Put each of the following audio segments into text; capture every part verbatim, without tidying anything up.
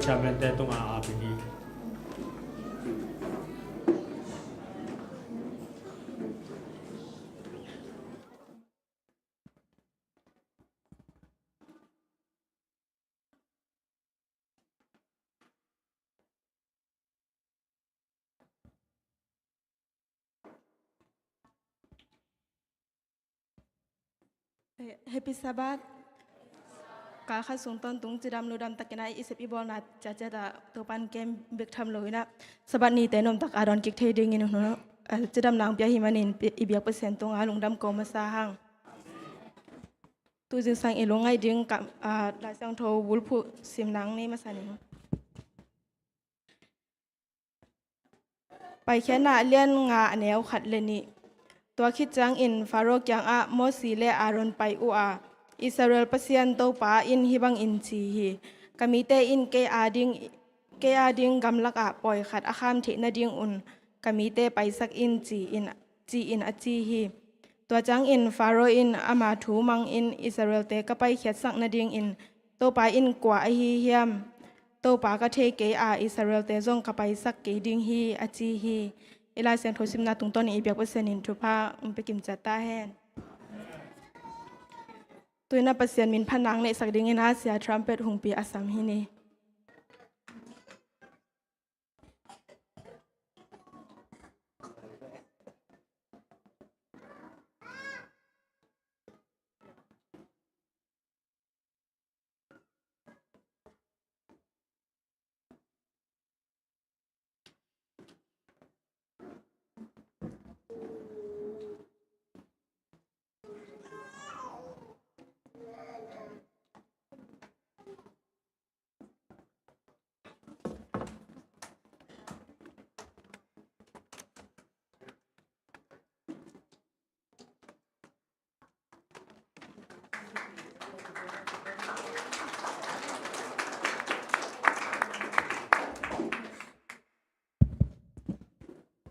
Chairman te tungah a ap hi. Happy Sabbath. Kal khat sung tawntung cidam ludam takin a i sep i bawlna ciatciat ah Topan kem bek tham lo in ah, Sabbath nite nuamtak a dawn kik thei dingin hun, eh, cidamna hong pia hi manin i biak Pasian tungah lungdam ko masa hang. Tu zingsang i lungngaih ding ka, ah, Lai Siangtho bulphuh simna nei masa ning. Paikhiatna a lian nga a neu khat le nih. Tua khit ciangin Faro kiangah Mosi le Aaron pai uh a, Israel Pasian Topa in hih bangin ci hi. Ka mite in kei a ding, kei a ding gamlakah pawi khat a kham theih nadingun ka mite paisak in ci-in, ci-in a ci hi. Tua ciangin Faro in ama thu mangin Israelte ka paikhiatsak nadingin Topa in kua ahi hiam? Topa ka thei kei a, Israelte zong ka paisak kei ding hi, a ci hi. I Lai Siangtho simna tungtawnin i biak Pasian in thupha hong pia kimciat ta hen. Tu-in ah Pasian min phatna neihsak dingin a sia trumpet hong pia a sam hi ni.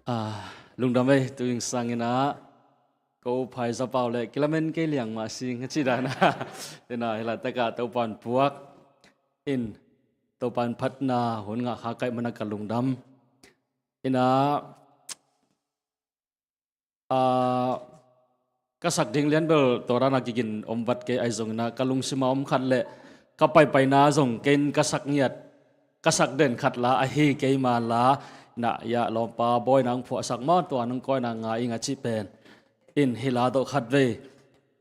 Ah, lungdam ei, tu zingsang in ah ko Phai Za Pau le kilamen kei liang mah sing a ci dan a. Ina, hi laitak ah Topan puak in, Topan phatna hun ngah kha ka hih manin ka lungdam. Ina, ah, ka sak ding lian bel tua dan a kikin om vat kei ahi zongin ah, ka lungsim a om khat le ka paipaina zong kei in ka sak ngiat, ka sak den khat la ahi kei mah la, na, ya, lawmpa bawi nang phuahsak maw, tua nong kawina ngai ing a cih pen in hi la tawh khat vei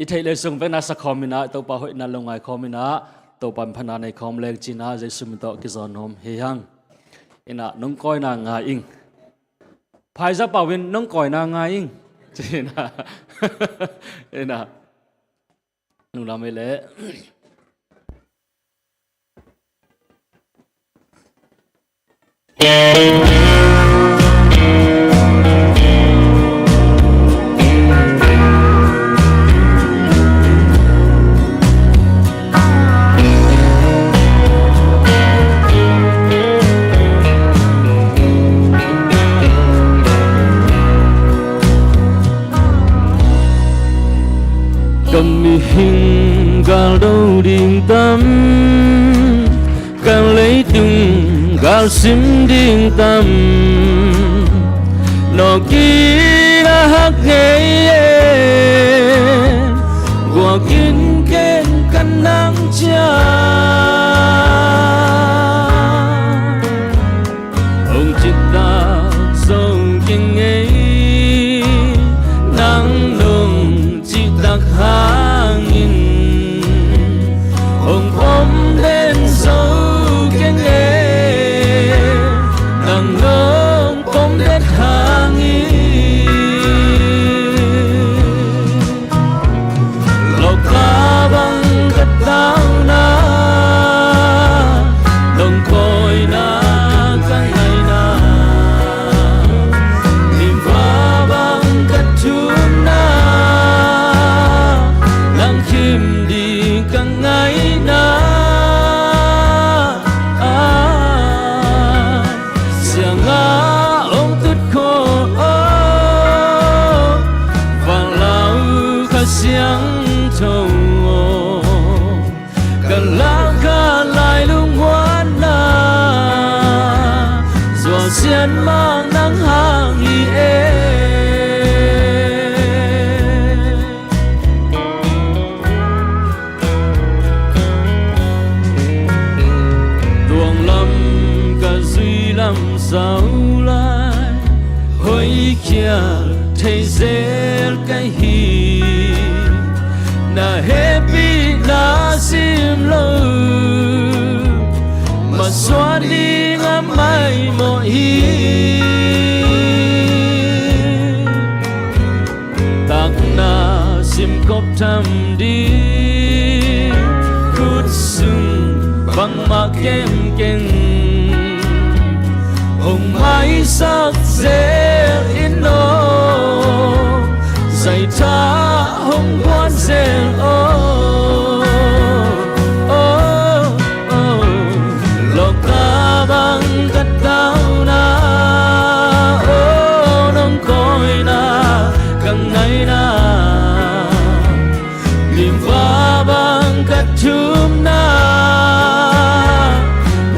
i theih le sung vekna sa khawm in ah, Topa hoihna lungngai khawm in ah, Topa min phatna nei khawm leng ci-in ah, Jesu min tawh kizawn nuam hi hang. Ina, nong kawina ngai ing. Phai Za Pau in nong kawina ngai ing. Ci-in ah. Ina, nung lam ei leh. Ka mihing gal do ding tam, ka leitung gal sim ding tam, nawk in a hak ngei e, guak in ken ka nang ciah. Hong cihtak zo keng ei, nang nong cihtak hangin. Hong pom den zo keng ei, nang nong pom den hangin. Lawka bang ka tauna, nong kawina ka ngaina. Nimfa bang ka thumna, nang khim ding ka ngaina. Siangah hong tut khawm aw, Vanlau Kha Siangtho aw, ka lak kha lai lungmuanna. Sian mang nang hang hi e. Tuang lam ka zui lam sau lai, hoih khial thei zel ka hi. Na hehpihna sim lo, masuan ding a maimawh hi. Takna simkhop tham ding, khut sung bangmah kemkem hong maisak zel in aw, zaitha hong buan zel aw. Aw, aw, lawkta bang ka tauna, aw, nong kawina ka ngaina, limva bang ka thumna,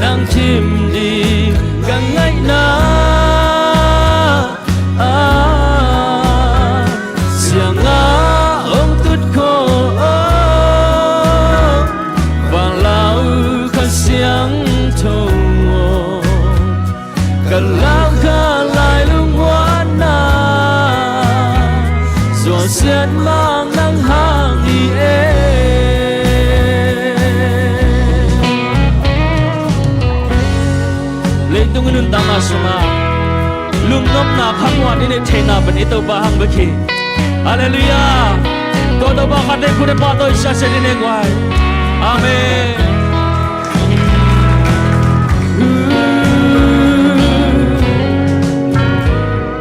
nang khim ding ka ngaina. Ah, siangah hong tut khawm, Vanlau Kha Siangtho aw, ka lau kha lai lungmuanna, zuasiat mang nang hang hi e. Leitung i nuntakna sungah lungnopna, khamuanna i neih theihna pen i Topa hang bek hi. Halleluiah. Tua Topa khatvei khut le pahtawi siasia ding hi guai. Amen.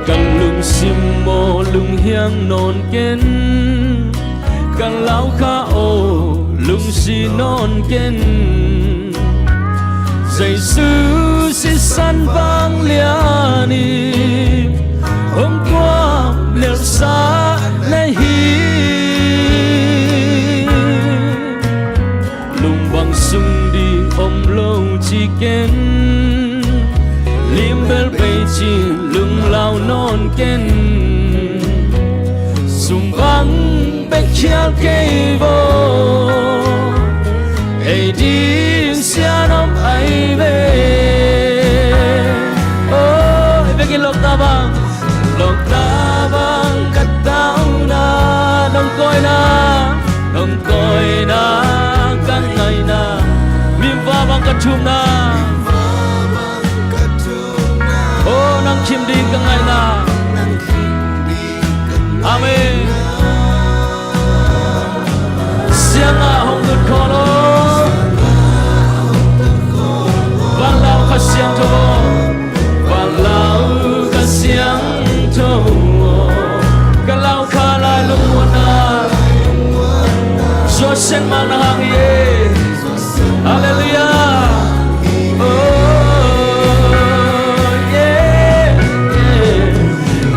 Ka lungsim aw lunghiang nawn ken, ka lau kha aw lungsi nawn ken. Jesu sisan vanglian in hong kuam lelsa na hi. Lung bang sung ding om lo ci ken, limbel bei ci lunglau nawn ken. Sum bang bek khial kei vaw, ei ding sian om ai ve. Oh, ei bek in lawkta bang, lawkta bang ka tauna, nong kawina, nong kawina ka ngaina, mimva bang ka thumna. Oh, nang khim ding ka ngaina. Amen. Siangah hong tut khawm lo, Vanlau Kha Siangtho, Vanlau Kha Siangtho, ka lau kha lai lungmuanna, zuasiat mang nang hang hi e. Halleluiah. Oh, yeah, yeah.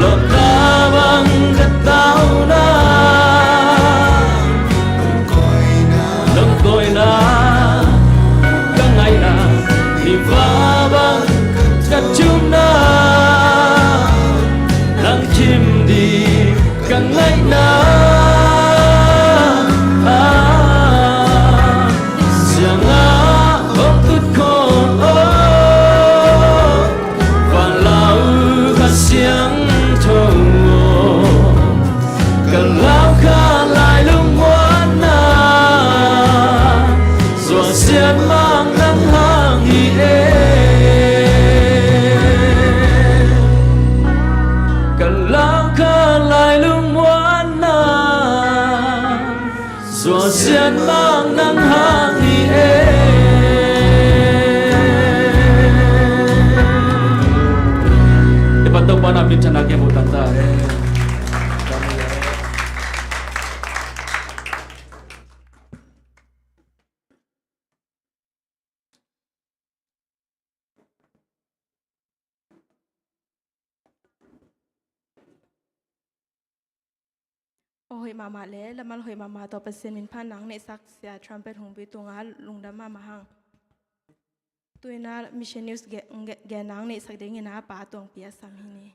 Lawkta bang ka tauna, nong kawina ka ngaina, limva bang ka thumna, nang khim ding ka ngaina. Siangah hong tut khawm aw, Vanlau Kha Siangtho aw, ka lau kha lai lungmuanna, zuasiat mang nang hang hi e. Ka lau kha lai lungmuanna, zuasiat mang nang hang hi e. I pan Topa na minthanna kei mu tanta e. Aw hoih mahmah le lamal hoih mahmah tawh Pasian min phatna hong neihsak Sia Trumpet Hungbi tungah lungdam mahmah hang. Tuina Mission News ge-, ge-, gen nang neihsak dingin a pa tuang piasam hi ni.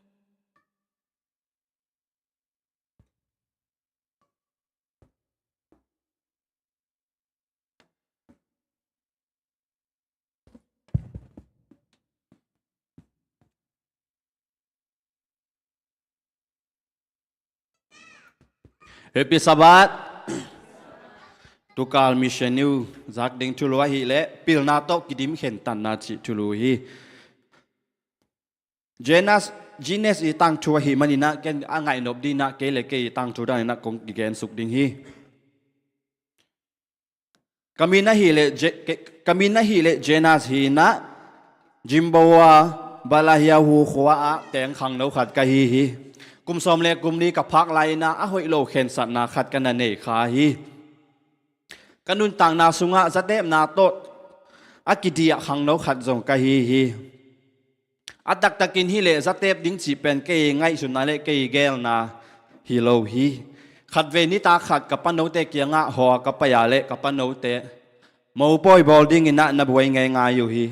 Happy Sabbath. Tukal Mission News zak ding thulu ahih leh pilna tawh kidim khentatna cih thulu hi. Genus, genus i tangthu ahih maninah ken a ngaihnop dinah kei le kei i tangthu daninah kong kigen suk ding hi. Ka min ahih leh Je-, ke-, ka min ahih leh Genus hinah Jimbowa Balahiahu khua ah teng khangno khat ka hi hi. Kum sawm le kum li ka phak lai-inah a hoih lo khensatna khat ka na nei kha hi. Ka nuntakna sungah zatepna tawh a kidiah khangno khat zong ka hi hi. A taktakin hi leh zatep ding cih pen kei ngaihsutna le kei geelna hi lo hi. Khatvei nitak khat ka panote kiangah haw ka pai-a le ka panote mopawi bawl dinginah na buai ngeingai uh hi.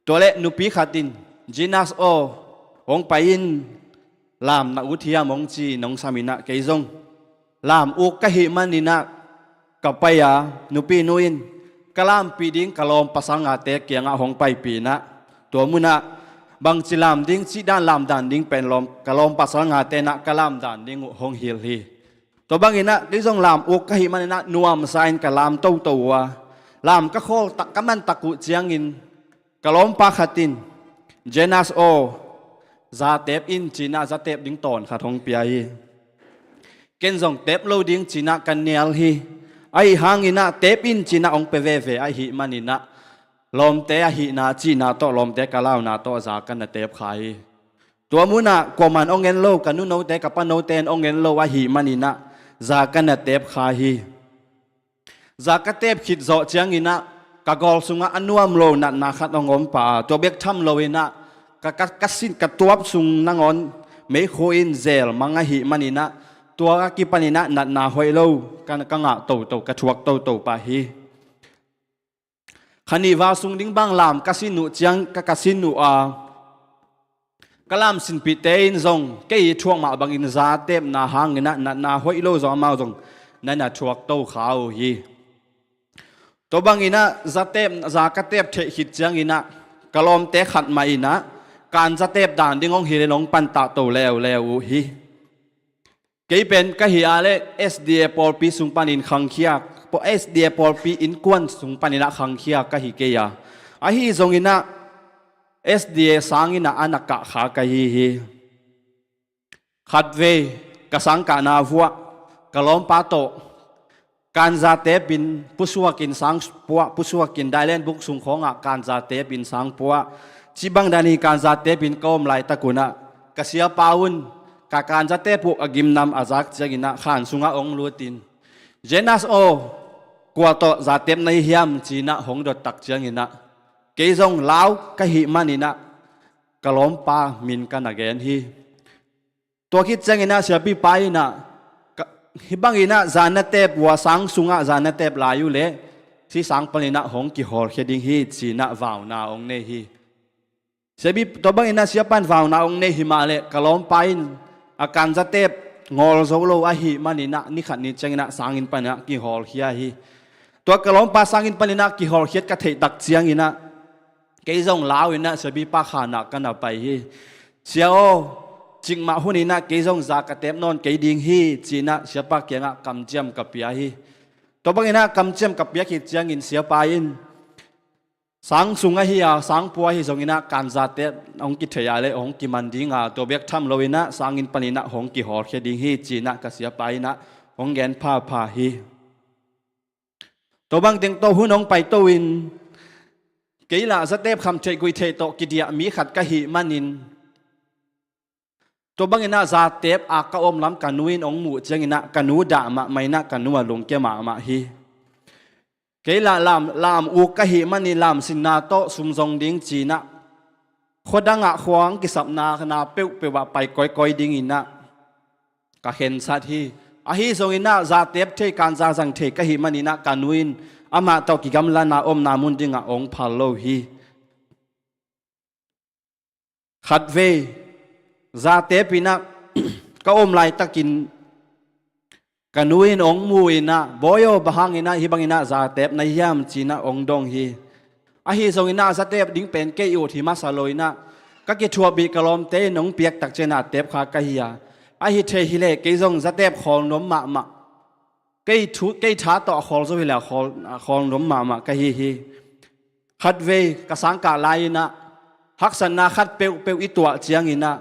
Tua le nupi khat in, "Genus aw, hong pai in, lam na ut hiam?" hong ci nong saminah kei zong lam uk ka hih maninah ka pai-a nupi nu in ka lampih ding ka lawm pasal ngate kiangah hong paipihnah tua munah bangci lam ding cih dan lam dan ding pen lawm, ka lawm pasal ngate nah ka lam dan ding uh hong hilh hi. Tua banginah kei zong lam uk ka hih maninah nuamsa in ka lam toto uh a, lam ka khawl tak, ka man tak uh ciangin ka lawmpa khat in, "Genus aw, zatep in," cinah zatep ding tawn khat hong pia hi. Ken zong tep lo ding cinah ka nial hi. Ahi hanginah tep in cinah hong pia veve ahih maninah lawmte ahihna cihna tawh lawmte ka launa tawh za ka na tep kha hi. Tua munah kuaman hong en lo, ka nunote ka panote in hong en lo ahih maninah za ka na tep kha hi. Za ka tep khit zawh cianginah ka gawl sungah a nuam lo natna khat hong om pah a, tua bek tham loinah ka, ka, ka sin, ka tuap sung nangawn meikhu in zel mang ahih maninah tua a kipaninah natna hoih lo ka, ka ngah toto, ka thuak toto pah hi. Kha nih val sung ding bang lam ka sin uh ciang, ka, ka sin uh a, ka lam sinpihte in zong kei i thuak mah bangin zatepna hanginah natna hoih lo zong amau zong na na thuak to kha uh hi. Tua banginah zatep, za ka tep theih khit cianginah ka lawmte khat mah inah kan zatep dan ding hong hilh in hong pantah to leuleu uh hi. Kei pen ka hih a le S D A pawlpi sung panin khangkhia, paw-, S D A pawlpi innkuan sung paninah khangkhia ka hi kei a. Ahi zonginah S D A sanginah a na kah kha ka hi hi. Khatvei ka sangkahna vuah ka lawmpa tawh kanza tepin pusuakin sang pua, pusuakin dailen buk sung khawngah kanza tepin sang pua. Cibang danin kanza tepin ka om laitak unah ka siapa un ka kanza tep uh a gimnam a zak cianginah khan sungah hong lutin, "Genus aw, kua tawh zatep na hi hiam?" cinah hong dot tak cianginah kei zong lau ka hih maninah ka lawmpa min ka na gen hi. Tua khit cianginah siapipa inah, "Ka, hih banginah za na tep uh a, sang sungah za na tep lai uh leh hih sang paninah hong kihawlkhia ding hi," cinah vauna hong nei hi. Siapi, tua banginah siapan vauna hong nei hi mah leh ka lawmpa in a kanza tep ngawl zo lo ahih maninah ni khat ni cianginah sanginn paninah kihawlkhia hi. Tua ka lawmpa sanginn paninah kihawlkhiat ka theih tak cianginah kei zong lau inah siapipa khanah ka na pai hi. "Sia aw, cikmah huninah kei zong za ka tep nawn kei ding hi," cinah siapa kiangah kamciam ka pia hi. Tua banginah kamciam ka pia khit ciangin siapa in, "Sang sung ahi a, sang pua ahi zonginah kanza tep hong kithei a le hong kiman dinga, tua bek tham loinah sanginn paninah hong kihawlkhia ding hi," cinah ka siapa inah hong gen phapha hi. Tua bang teng tawh hun hong paito in kei lah zatep kham theih guih theih tawh kidiah mi khat ka hih manin tua banginah zatep a ka om lam ka nu in hong muh cianginah ka nu dah mahmah inah ka nu a lungkia mahmah hi. Kei lah lam, lam uk ka hih manin lam sinna tawh sum zong ding cinah khuadangah khuang kisapna na peuhpeuh ah pai kawikawi dinginah ka khensat hi. Ahi zonginah zatep thei, kanza zang thei ka hih maninah ka nu in amah tawh kigamlana omna mun dingah hong phal lo hi. Khatvei zatep in ah ka om laitakin ka nu in hong mu in ah, "Bawi aw, bang hangin ah hih bangin ah zatep na hiam?" ci-in ah hong dong hi. Ahi zongin ah zatep ding pen kei ut hi masa lo in ah, ka kithuahpih ka lawmte in hong piak tak ciangin ah tep kha ka hi a, ahi thei hi leh kei zong zatep khawl nuam mahmah, kei thu, kei tha tawh a khawl zo hi leh a khawl, a khawl nuam mahmah ka hi hi. Khatvei ka sangkah lai in ah haksatna khat peuhpeuh i tuah ciangin ah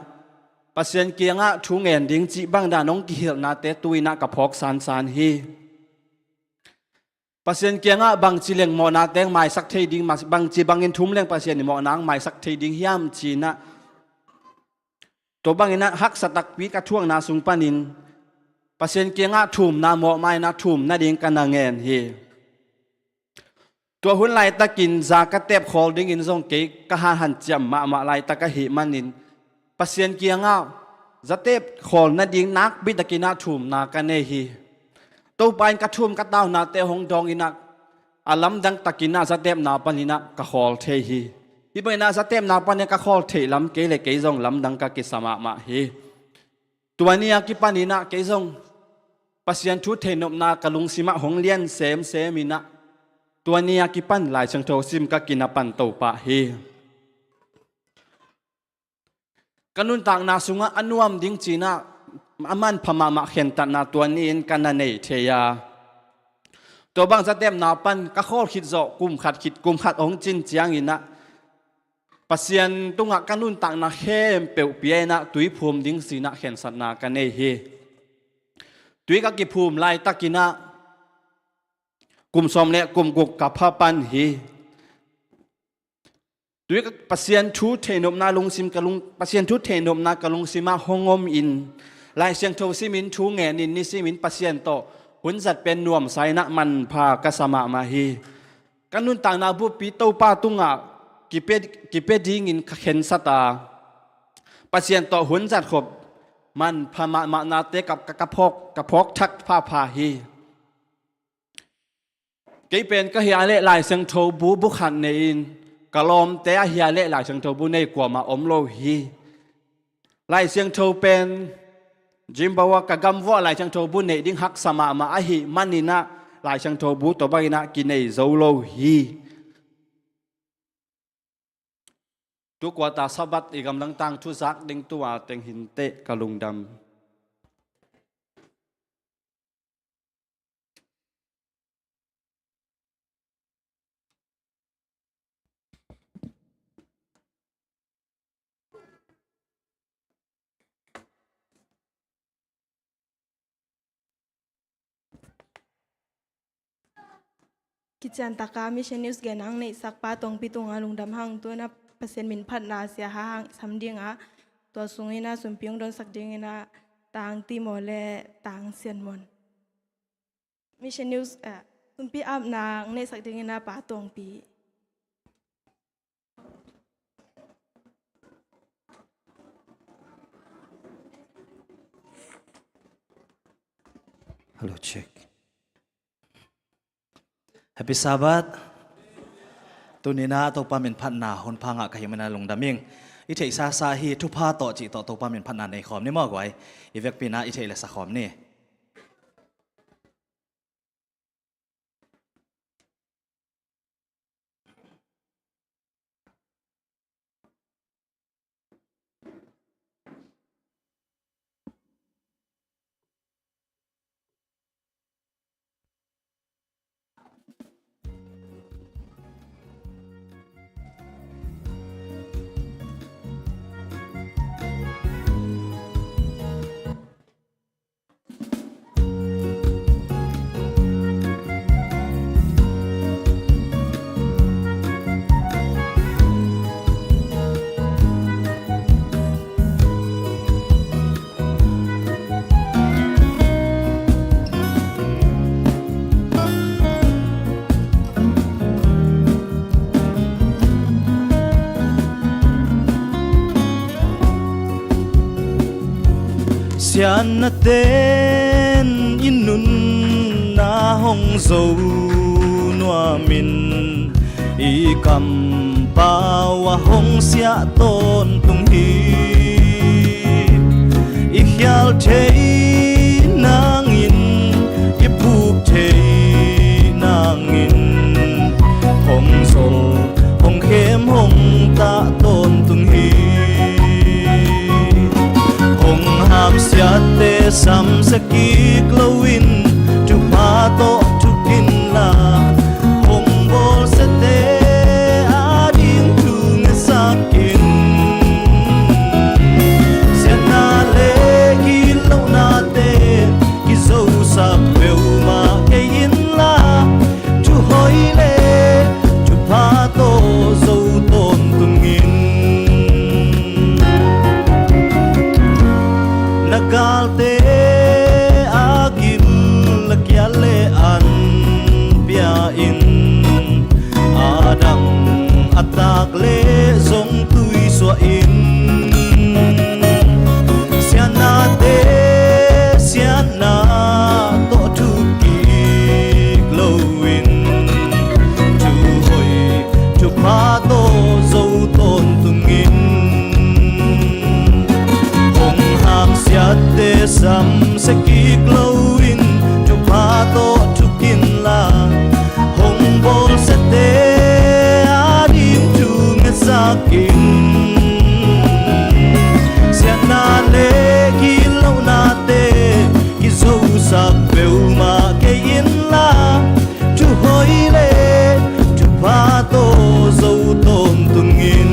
Pasian kiangah thu ngen ding cih bang dan hong kihilhnate tu-in ah ka phawk sansan hi. Pasian kiangah bangci leng mawhna teng maisak thei ding, bangci bangin thum leng Pasian in mawhna hong maisak thei ding hiam ci-in ah, tua bangin ah haksa takpi ka thuakna sung panin Pasian kiangah thumna mawhmaina thum nading ka na ngen hi. Tua hun laitakin za ka tep khawl dingin zong kei ka han hanciam mahmah laitak ahih manin Pasian kiangah zatep khawl nading nakpi takin ah thumna ka nei hi. Topa in ka thum ka taunate hong dawng in ah a lamdang takin ah zatepna panin ah ka khawl thei hi. Hih bangin ah zatepna panin ka khawl theih lam kei leh kei zong lamdang ka kisa mahmah hi. Tua ni a kipanin ah kei zong Pasian thu theihnopna ka lungsimah hong lian semsem in ah tua ni a kipan Lai Siangtho sim ka kinapan to pah hi. Ka nuntakna sungah a nuam ding ci-in ah a manpha mahmah khentatna tua ni-in ka na nei thei a, tua bang zatepna pan ka khawl khit zawh kum khat khit kum khat hong cin ciangin ah Pasian tungah ka nuntakna khempeuh pia in ah tuiphum ding ci-in ah khensatna ka nei hi. Tui ka kiphum laitakin ah kum sawm le kum guk ka pha pan hi. Tui ka, Pasian thu theihnopna lungsim ka lung, Pasian thu theihnopna ka lungsimah hong om in Lai Siangtho simin thu ngenin nisimin Pasian tawh hun zat pen nuamsa in ah manpha ka sa mahmah hi. Ka nuntakna buppi Topa tungah kipia, kipia dingin ka khensat a, Pasian tawh hun zat khop manpha mahmahnate ka, ka, ka phawk, ka phawk thak phapha hi. Kei pen ka hia leh Lai Siangtho bu, bu khat nei-in ka lawmte a hia leh Lai Siangtho bu nei kuamah om lo hi. Lai Siangtho pen Zimbawa ka gam vuah Lai Siangtho bu neih ding haksa mahmah ahih manin ah Lai Siangtho bu tua bangin ah kinei zo lo hi. Tu kuata Sabbath i gamdang tangthu zak ding tua teng hinteh ka lungdam. Kiciantaka Mission News gen ang neihsak Pa Tongpi tungah lungdam hang, tu-in ah Pasian min phatna sia ha hang sam ding a, tua sungin ah sumpi hong donsak dingin ah Tang Timo le Tang Sian Mon. Mission News, eh, sumpi apna ang neihsak dingin ah Pa Tongpi. Hello, check. Happy Sabbath. Tuni-in ah Topa min phatna hun pha ngah ka hih manin ah lungdam ing. I theihsa sa hi, thupha tawh cih tawh Topa min phatna nei khawm ni maw guai. I vekpi-in ah i theih le sa khawm ni. Siatna ten i nunna hong zo nuamin, i kampau Tua hong siah tawntung hi. I khial thei nangin, i puk thei nangin, hong zol, hong khem, hong tah tawntung hi. Hong hamsiatte samsia kik loin, thupha tawh thuk inla, hong bawlsiate ading thu ngetsak in. Siatna le gitlohnate kizosak peuhmah kei inla, thuhoih le thupha tawh zo tawntungin. Na galte a gil a kial le an pia in, a dang a tak le zong tui suah in. Siatnate siatna tawh thuk kik loin, thuhoih thupha tawh zo tawntungin. Hong hamsiatte samsia kik loin, thupha tawh thuk inla, hong bawlsiate ading thu ngetsak in. Siatna le gitlohnate kizosak peuhmah kei inla, thuhoih le thupha tawh zo tawntungin.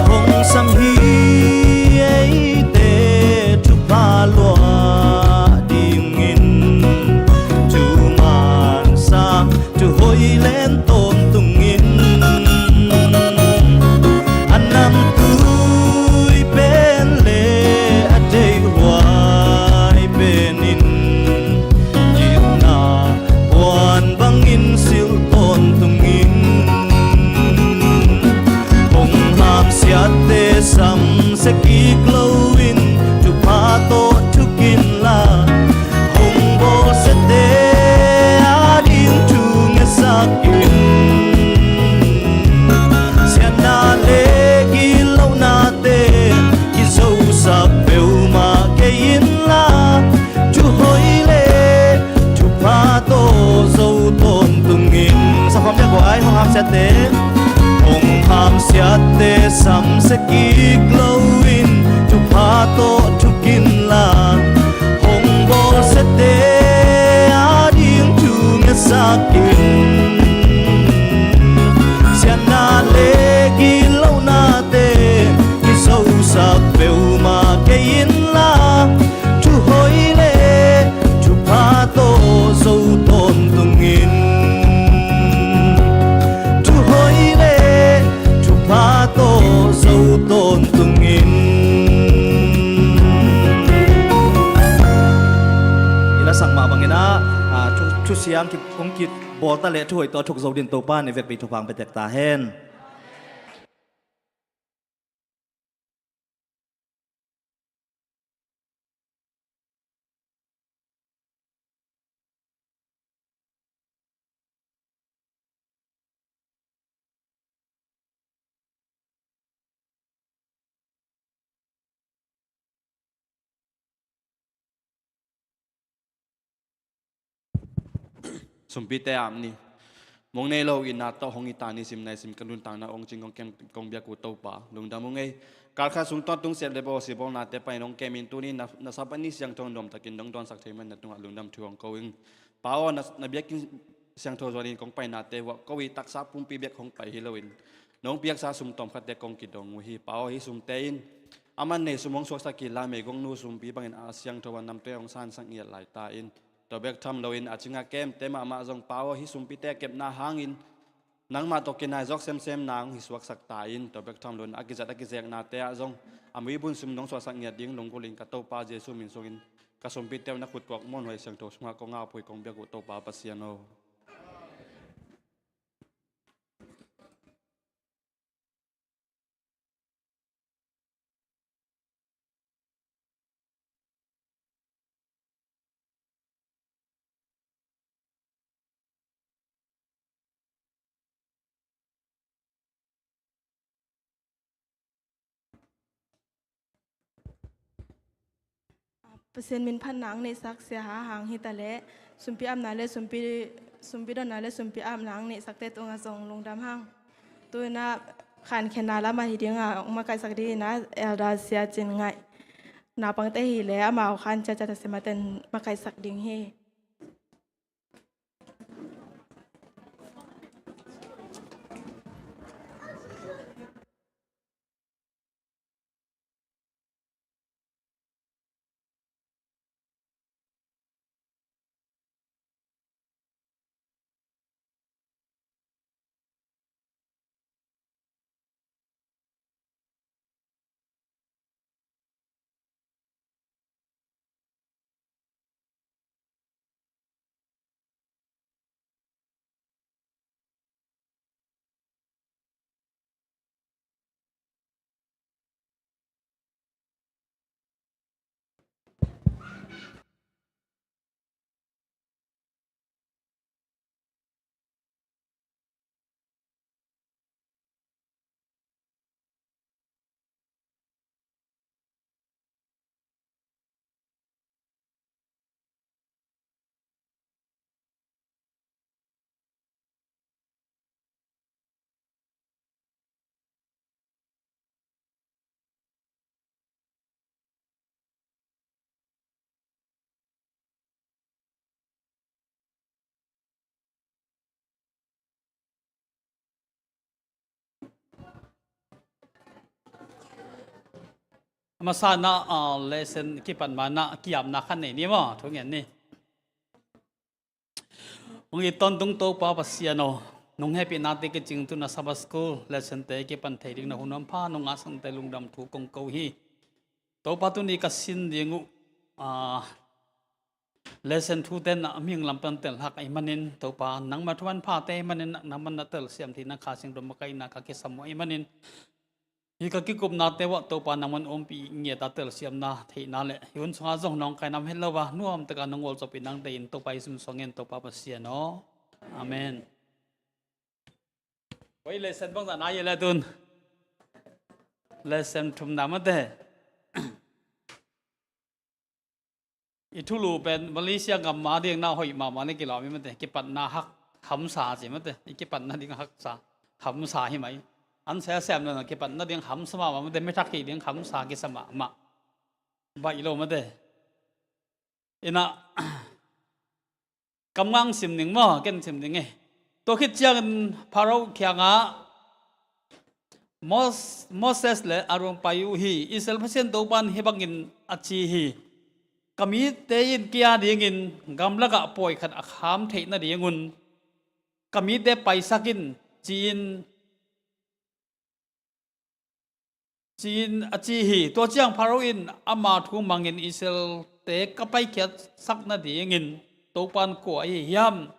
Hong sam hi eite thupha luah dingin, thuman sa, thuhoih len tawntungin. A namtui pen le a deihhuai penin, gitna puan bangin silh tawntungin. Hong hamsiatte samsia kik loin, thupha tawh thuk inla, hong bawlsiate ading thu ngetsak in. Siatna le gitlohnate kizosak peuhmah kei inla, thuhoih le thupha tawh zo tawntungin. Sa khawm dek guai, hong hamsiate. Hong hamsiate samsia kik loin, thupha tawh thuk inla, hong bawlsiate ading thu ngetsak in. Siatna le gitlohnate kizosak peuhmah kei inla, thuhoih le thupha tawh zo tawntungin. Thuhoih le thupha tawh zo tawntungin. I lasak mah bangin ah, ah, thu, thusiang ki, hong kibawlta le thuhoih tawh thuk zo din Topa in i vekpi thupha hong pia tek ta hen. Sumpite am ni. Mong nei lo in na tawh hong i ta ni sim nai sim ka nuntakna ong cing kong kem kong biak uh Topa lungdam ung ei. Kal khat sung tawntung siat le bawl sibawlnate panin hong kem in tuni na, na sap a ni siangtho nuamtakin dong dawnsak thei man na tungah lungdam thu hong ko ing. Pa aw, na, na biakinn siangtho zuanin kong painate uah ko i taksa pumpi bek hong pai hi loin nong piaksa sum tawmkhatte kong kidong uh hi. Pa aw, hih sumte in a man nei sum hong suaksak hi la, meigongnu sumpi bangin a siangtho a namte hong sansak ngiat lai ta in. Tua bek tham loin a cingah kemte mahmah zong Pa aw, hih sumpite a kepna hangin nangmah tawh kinai zawk semsem nang hi suaksak ta in. Tua bek tham loin a kizat a kizeknate ah zong a muibun sum nong suaksak ngiat ding lunggulhin ka Topa Jesuh min sungin ka sumpite uh na khut tuak muanhuai siangtho sungah kong apui kong biak uh Topa Pasian aw. Pasian min phatna ang neihsak Sia Ha Hang hi ta leh, sumpi apna le sumpi, sumpi donna le sumpi apna ang neihsakte tungah zong lungdam hang. Tu-in ah khankhiatna lam ah hi ding a, hong makaihsak ding in ah Elder Sia Cin Ngaih, naupangte hi leh amau khan ciatciat a siamaten makaihsak ding hi. A masa in ah, ah, lesson kipan ma-in ah kiamna khat nei ni maw, thu ngen ni. Hong it tawntung Topa Pasian aw, nong hehpihnate kicing tun ah Sabbath School lesson-te kipan thei ding na hun hampha nong ngahsaknate lungdam thu kong ko hi. Topa, tuni ka sin ding uh, ah, lesson thute na mihing lam pan telhak ahih manin, Topa, nangma thu manphate ahih manin, nangman na telsiam theihna Kha Siangtho makaihna ka kisam uh ahih manin, hih ka kikupnate uah Topa nangman ompih ngiat a telsiamna theihna le hih hun sungah zong nawngkaina om het lo a, nuamtak a nong gualzawhpih nang deih in Topa Jesu min suang ngen, Topa Pasian aw. Amen. Oi, lesson bangzah na hi le tun. Lesson thumna mate. I thulu pen Malaysia gam ma ding na hoih mahmah le kilawm hi mate. Kipatna hak hamsa ci mate. I kipatna ding haksa hamsa hi mai. An sia siam na kipatna ding hamsa mahmah mate. Mithak hi ding hamsa kisa mahmah. Baih lo mate. Ina, kam ngang sim ning maw, ken sim ning e. Tua khit ciangin Pharaoh kiangah Mos-, Moses le Aaron pai uh hi. Israel Pasian Topa in hih bangin a ci hi. Ka mite in kei a dingin gamlakah pawi khat a kham theih nadingun ka mite paisak in, ci-in ci-in a ci hi. Tua ciang Pharaoh in ama thu mangin Israelte ka paikhiatsak nadingin Topa in kua ahi hiam?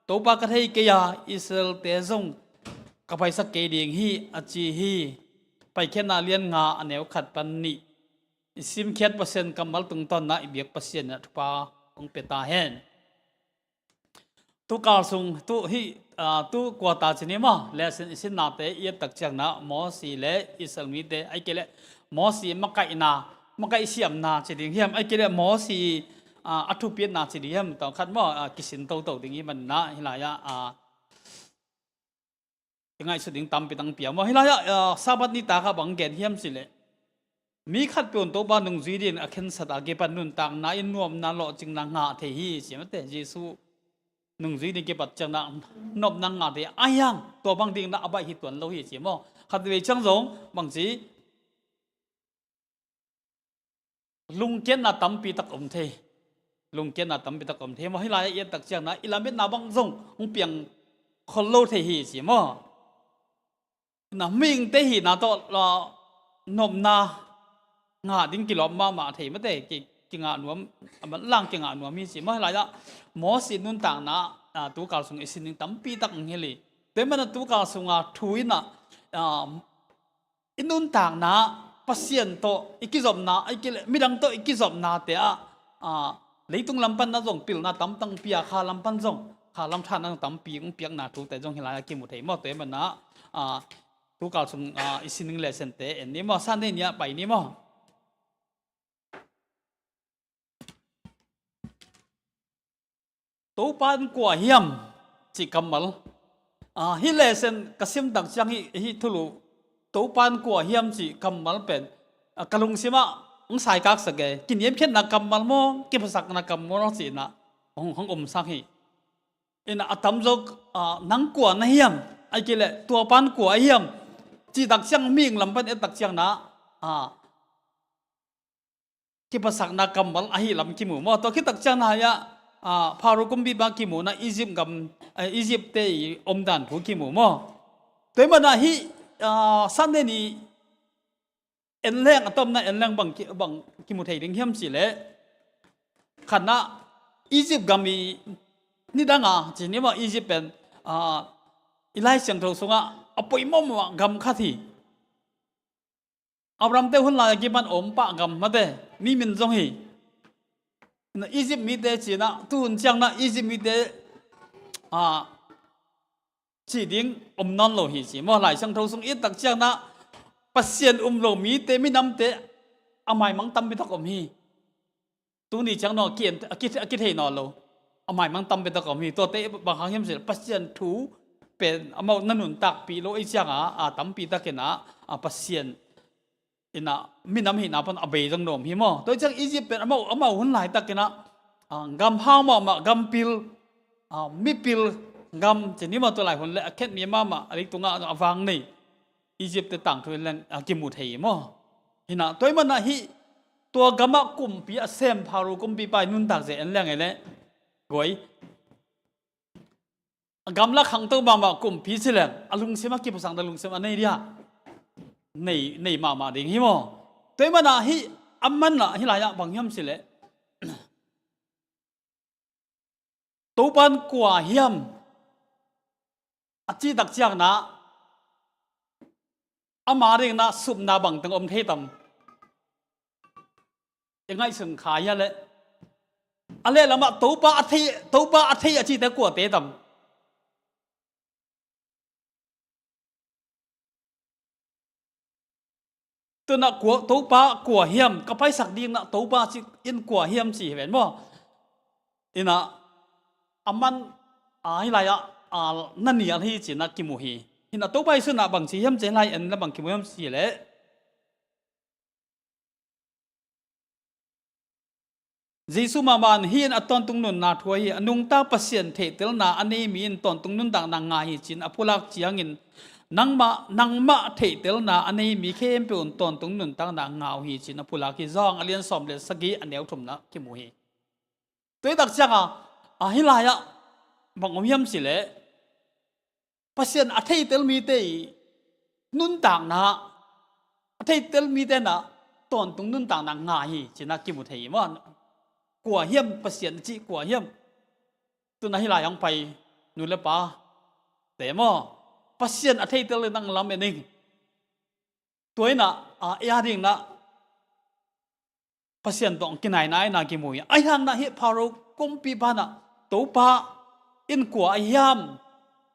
Topa ka thei kei a, Israelte zong ka paisak kei ding hi, a ci hi. Paikhiatna lian nga a neu khat pan nih i simkhiat Pasian kammal tungtawnna i biak Pasian in a thupha hong pia ta hen. Tu kal sung, tu hih, ah, tu quarter ci ni maw, lesson i sinnate i et tak ciangin ah Mosi le Israel mite, ahih kei leh Mosi makaihna, makaih siamna ci ding hiam, ahih kei leh Mosi, ah, a thupitna ci ding hiam, tawm khat maw, ah, kisin toto ding hi manin ah, hih lai-ah, ah, i ngaihsut ding tampi tang pia maw. Hih lai-ah, ah, Sabbath nitak ah bang gen hiam cih leh, mi khatpeuh in Topa nungzui dingin a khensat a kipan nuntakna in nuamna lawhcinna ngah thei hi, ci mate. Jesuh nungzui ding kipat ciangin ah nuamna ngah thei a hiang, tua bang dingin ah a baih hi tuan lo hi, ci maw. Khatvei ciang zong bangci lungkiatna tampi tak om thei. Lungkiatna tampi tak om thei maw. Hih lai-ah i et tak ciangin ah i lametna bang zong hong piang khol lo thei hi, ci maw. Na mihingte hihna tawh, ah, nopna ngah ding kilawm mahmah thei mate, ki, kingah nuam, a manlang kingah nuam hi, ci maw. Hih lai-ah Mosi nuntakna, ah, tu kal sung i sin ding tampi tak hong hilh hi. Tua ahih manin ah tu kal sungah thu in ah, ah, i nuntakna, Pasian tawh i kizopna, ahih kei leh midang tawh i kizopnate ah, ah, leitung lam pan na zong pilna tamtang pia, kha lam pan zong, kha lam tha na zong tampi hong piakna thute zong hih lai-ah kimu thei maw. Tua ahih manin ah, ah, tu kal sung, ah, i sining lesson-te en ni maw, Sunday ni-ah pai ni maw. Topa in kua hiam cih kammal. Ah, hih lesson ka sim tak ciang hih, hih thulu Topa in kua hiam cih kammal pen, ah, ka lungsimah hong saikaksak e. Kiniamkhiatna kammal maw, kiphatsakna kammal maw cihna hong, hong omsak hi. Ina a tamzaw, ah, nang kua na hiam, ahih kei leh Topa in kua a hiam cih tak ciang mihing lam pan et tak ciang na, ah, kiphatsakna kammal ahi lam kimu maw. Tua khit tak ciang na hia, ah, Pharaoh kumpipa kimu na Egypt gam, eh, Egypt te i omdan thu kimu maw. Tua ahih manin hih, ah, Sunday ni en leng, a tomna en leng bang ki, bang kimu thei ding hiam cih leh, khatna Egypt gam i nidanga ci ni maw, Egypt pen, ah, i Lai Siangtho sungah a poimawh mawh gam khat hi. Abraham te hun lai a kipan om pah gam mate, mi min zong hi. Na Egypt mite cihna, tuhun ciang na Egypt mite, ah, cih ding om nawn lo hi ci maw. Lai Siangtho sung i et tak ciang na Pasian um lo mite, minamte a maimang tampi tak om hi. Tuni ciang no a ki, a ki, a kithei nawn lo. A maimang tampi tak om hi. Tuate bang hang hiam cih leh Pasian thu pen amau na nuntakpih lo ei cianga, a tampi takin a, a Pasian ina minam hihna pan a bei zong na om hi maw. Tua ciang Egypt pen amau, amau hun laitakin a, ah, gam hau mahmah, gam pil, ah, mipil gam ci ni maw, tua lai hun leh a khenmi mahmah, a lik tungah a vang nei Egypt te tangthu en leng, ah, kimu thei hi maw. Hi na, tua ahih manin hih tua gamah kumpi a sem Pharaoh kumpipa i nuntak zia en leng ei leh, guai, a gamla khangto mahmah kumpi ci leng a lungsim a kiphatsakna lungsim a nei dia, nei, nei mahmah ding hi maw. Tua ahih manin hih a manna hih lai-ah bang hiam cih leh, Topa in kua hiam a cih tak ciang na, ama ding na supna bangteng om thei tam? I ngaihsun kha hia leh, a lehlamah Topa a thei, Topa a thei a cihte kuate tam? Tuna kua, Topa kua hiam, ka paisak ding na Topa ci in kua hiam ci hi ven maw. Ina a man, a, hih lai-ah, a, na nial hi ci na kimu hi. Hi na Topa Jesu na bang ci hiam ci, hih lai en na bang kimu hiam ci leh, Jesu mahmah in hih in a tawntung nunna thu ahi, a nungta Pasian theihtelna a nei mi in tawntung nuntakna ngah hi ci-in a pulak ciangin, nangmah, nangmah theihtelna a nei mi khempeuh in tawntung nuntakna ngah uh hi ci-in a pulak hi. Johan a lian sawm le sagih, a neu thumna kimu hi. Tua hi tak cianga, a, hih lai-ah bang om hiam ci leh, Pasian a theitel mite i nuntakna, a theitel mite na tawntung nuntakna ngah hi ci na kimu thei hi maw. Kua hiam Pasian a cih kua hiam? Tuna hih lai hong pai nu le pa te maw, Pasian a theitel in nang lam en ing. Tua hi na, a, ei a ding na Pasian tawh kinaina ahi na kimu hi. Ahi hang na hih Pharaoh kumpipa na Topa in kua ahi hiam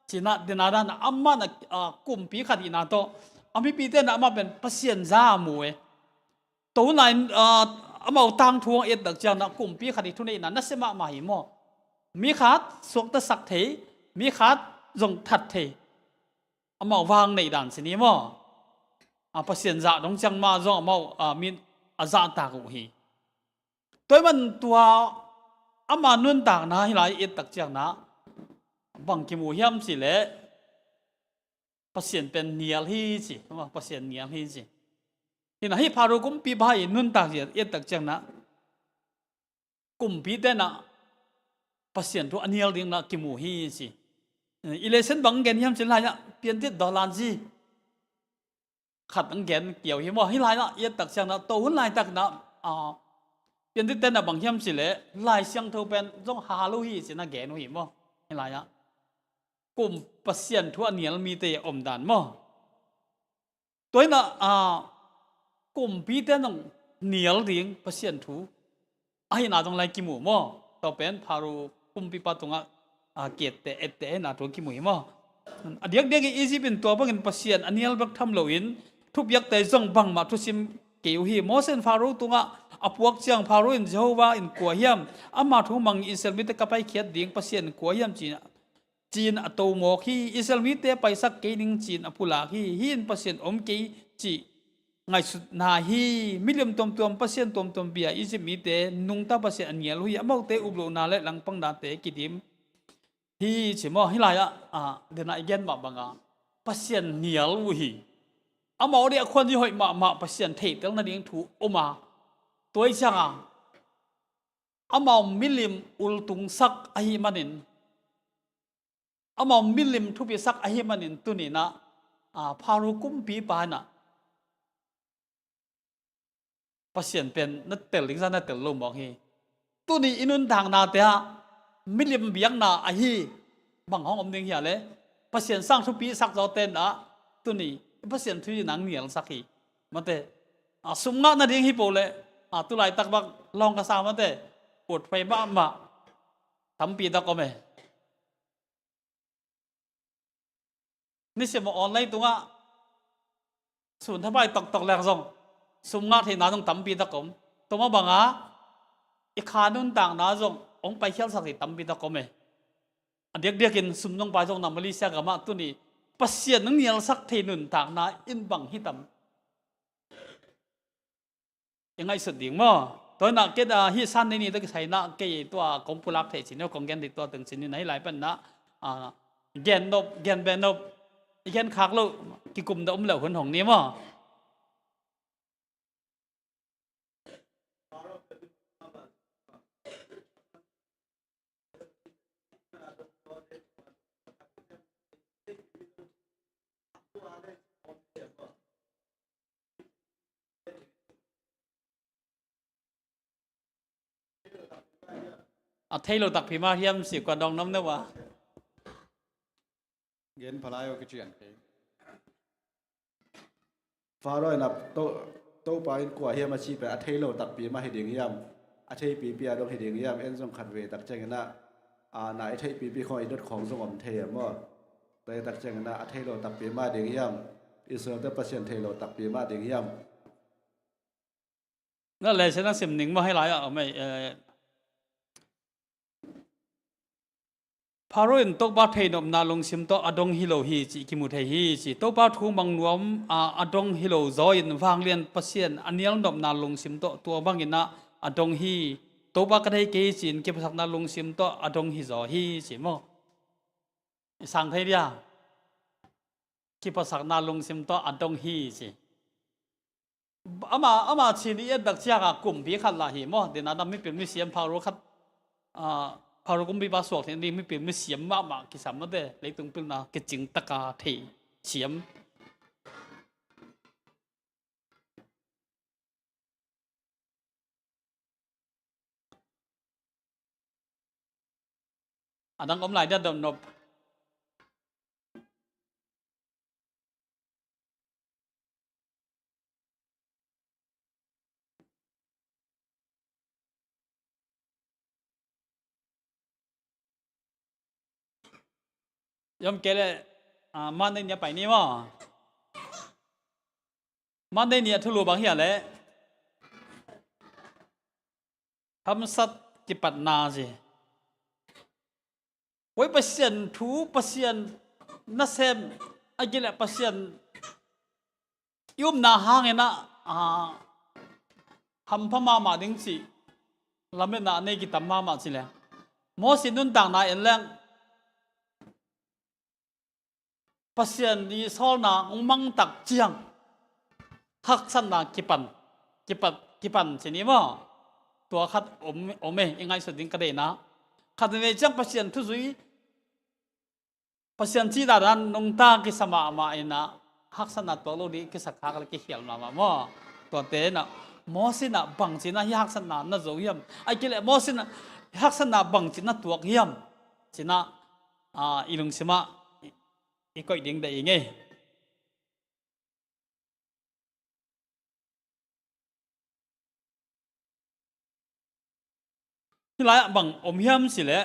ci na, dena dan na amah na, a, kumpi khat hihna tawh a mipite na amah pen Pasian za a mu e. Tua hun lai, a, amau tangthu hong et tak ciang na kumpi khat i thuneihna nasia mahmah hi maw. Mi khat suaktasak thei, mi khat zong that thei. Amau vang neih dan ci ni maw. A, Pasian zah dong ciang mah zong amau, a, min a zahtak uh hi. Tua ahih man tua ama nuntakna hih lai i et tak ciang na bang kimu hiam ci leh, Pasian pen nial hi ci, Pasian nial hi ci. Hi na hih Pharaoh kumpipa i nuntak zia i et tak ciang na kumpite na Pasian thu a nial ding na kimu hi ci. I lesson bang gen hiam ci lai-ah piantit dawlanzi khat ang gen kiau hi maw. Hih lai-ah i et tak ciang na, tua hun laitak na, a, piantitte na bang hiam ci leh Lai Siangtho pen zong hal uh hi ci na gen uh hi maw. Hih lai-ah kum Pasian thu a nial mite omdan maw. Tua hi na, a, kumpite nong nial ding Pasian thu ahihna zong lai kimu maw. Tua pen Pharaoh kumpipa tungah, a, kiette, ette ahihna thu kimu hi maw. A diakdiak i Egypt in tua bangin Pasian a nial bek tham loin thupiakte zong bangmah thusim kei uh hi. Moses in Faro tungah a puak ciang Faro in Jehovah in kua hiam, ama thu mangin Israel mite ka paikhiat ding Pasian kua hiam ci-in, ci-in a to mawk hi. Israel mite paisak kei ning ci-in a pulak hi. Hih in Pasian om kei cih ngaihsutna hi. Milim tuamtuam, pasian tuamtuam bia Egypt mite nungta Pasian a nial uh hi. Amaute uplohna le langpangnate kidim hi ci maw. Hih lai-ah, ah, dena i gen mah banga Pasian nial uh hi. Amau dih a khuan i hoih mahmah, Pasian theihtel nading thu om a, tua i cianga amau milim ultungsak ahi manin, amau milim thupisak ahi manin tuninah, ah, Pharaoh kumpipa inah Pasian pen na tel ding zah na tel lo mawk hi. Tuni i nuntaknate ah milim biakna ahi bang hong om ding hia le? Pasian sang thupi sak zawte nah tuni Pasian thu i nang nialsak hi. Mate, a, sum ngah nading hi po le, a, tulaitak bak lawng ka sa mate, ut phei mahmah tampi tak om e. Nisim a online tungah sun thapai toktok lek zong sum ngah theihna zong tampi tak om. Tua mah banga i kha nuntakna zong hong paikhialsak thei tampi tak om e. A diakdiakin sum zong pai zong na Malaysia gamah tuni Pasian nang nialsak thei nuntakna in bang hitam? I ngaihsut ding maw? Tua inah kei, ah, hih Sunday ni tawh kisai inah kei tua kong pulak theih cin, kong gen theih tua teng cin inah hih lai pan inah, ah, gen nop, gen beh nop, i gen khak loh, kikum dah um leh hun hong ni maw? A thei lo takpi mah hiam ci, kua dong nom ne ua. Gen phalai aw, ka cian kei. Pharaoh in a To, Topa in kua hiam a cih pen a thei lo takpi mah hi ding hiam? A theipipi a dong hi ding hiam? En zong khatvei tak ciangin ah, a, na i theihpipi khawng i dot khawng zong om thei hiam maw? Tua i tak ciangin ah a thei lo takpi mah ding hiam? Israel te Pasian thei lo takpi mah ding hiam? Na leh sia na sim ning maw, hih lai-ah om ei, eh, Pharaoh in Topa theihnopna lungsim tawh a dong hi lo hi cih kimu thei hi ci. Topa thu mang nuam a, a dong hi lo zaw in vanglian Pasian a nialnopna lungsim tawh tua bangin ah a dong hi. Topa ka thei kei ci-in kiphatsakna lungsim tawh a dong hi zaw hi ci maw? I sang thei dia? Kiphatsakna lungsim tawh a dong hi ci. Ama, ama Chin i et bek ciangin kumpi khat lah hi maw? Dena na mipil misiam Pharaoh khat, ah, Pharaoh kumpipa suak theih ding mipil misiam mahmah kisam mate, leitung pilna kicing taka thei siam. A dang om lai dia dong nop. Yom kele, ah, Monday ni a pai ni maw? Monday ni a thulu bang hia le? Hamsat kipatna ci. Oi Pasian thu, Pasian nasem, a gile Pasian i upna hangin ah, ah, hampha mahmah ding cih lametna a nei kitam mahmah ci le. Moses nuntakna en leng Pasian i sawlna hong mangtak ciang haksatna kipan, kipat, kipan ci ni maw? Tua khat om, om e, i ngaihsut ding ka deihna. Khat vei ciang Pasian thuzui, Pasian cih dan nungta kisa mahmah in ah haksatna tuak lo ding kisa khak le kikhial mahmah maw? Tuate in ah Moses in ah bangci in ah hih haksatna na zo hiam? Ai kile Moses in ah haksatna bangci in ah tuak hiam? Ci in ah, ah, i lungsim ah i, i koih ding dai ing ei. Hih lai-ah bang om hiam cih leh,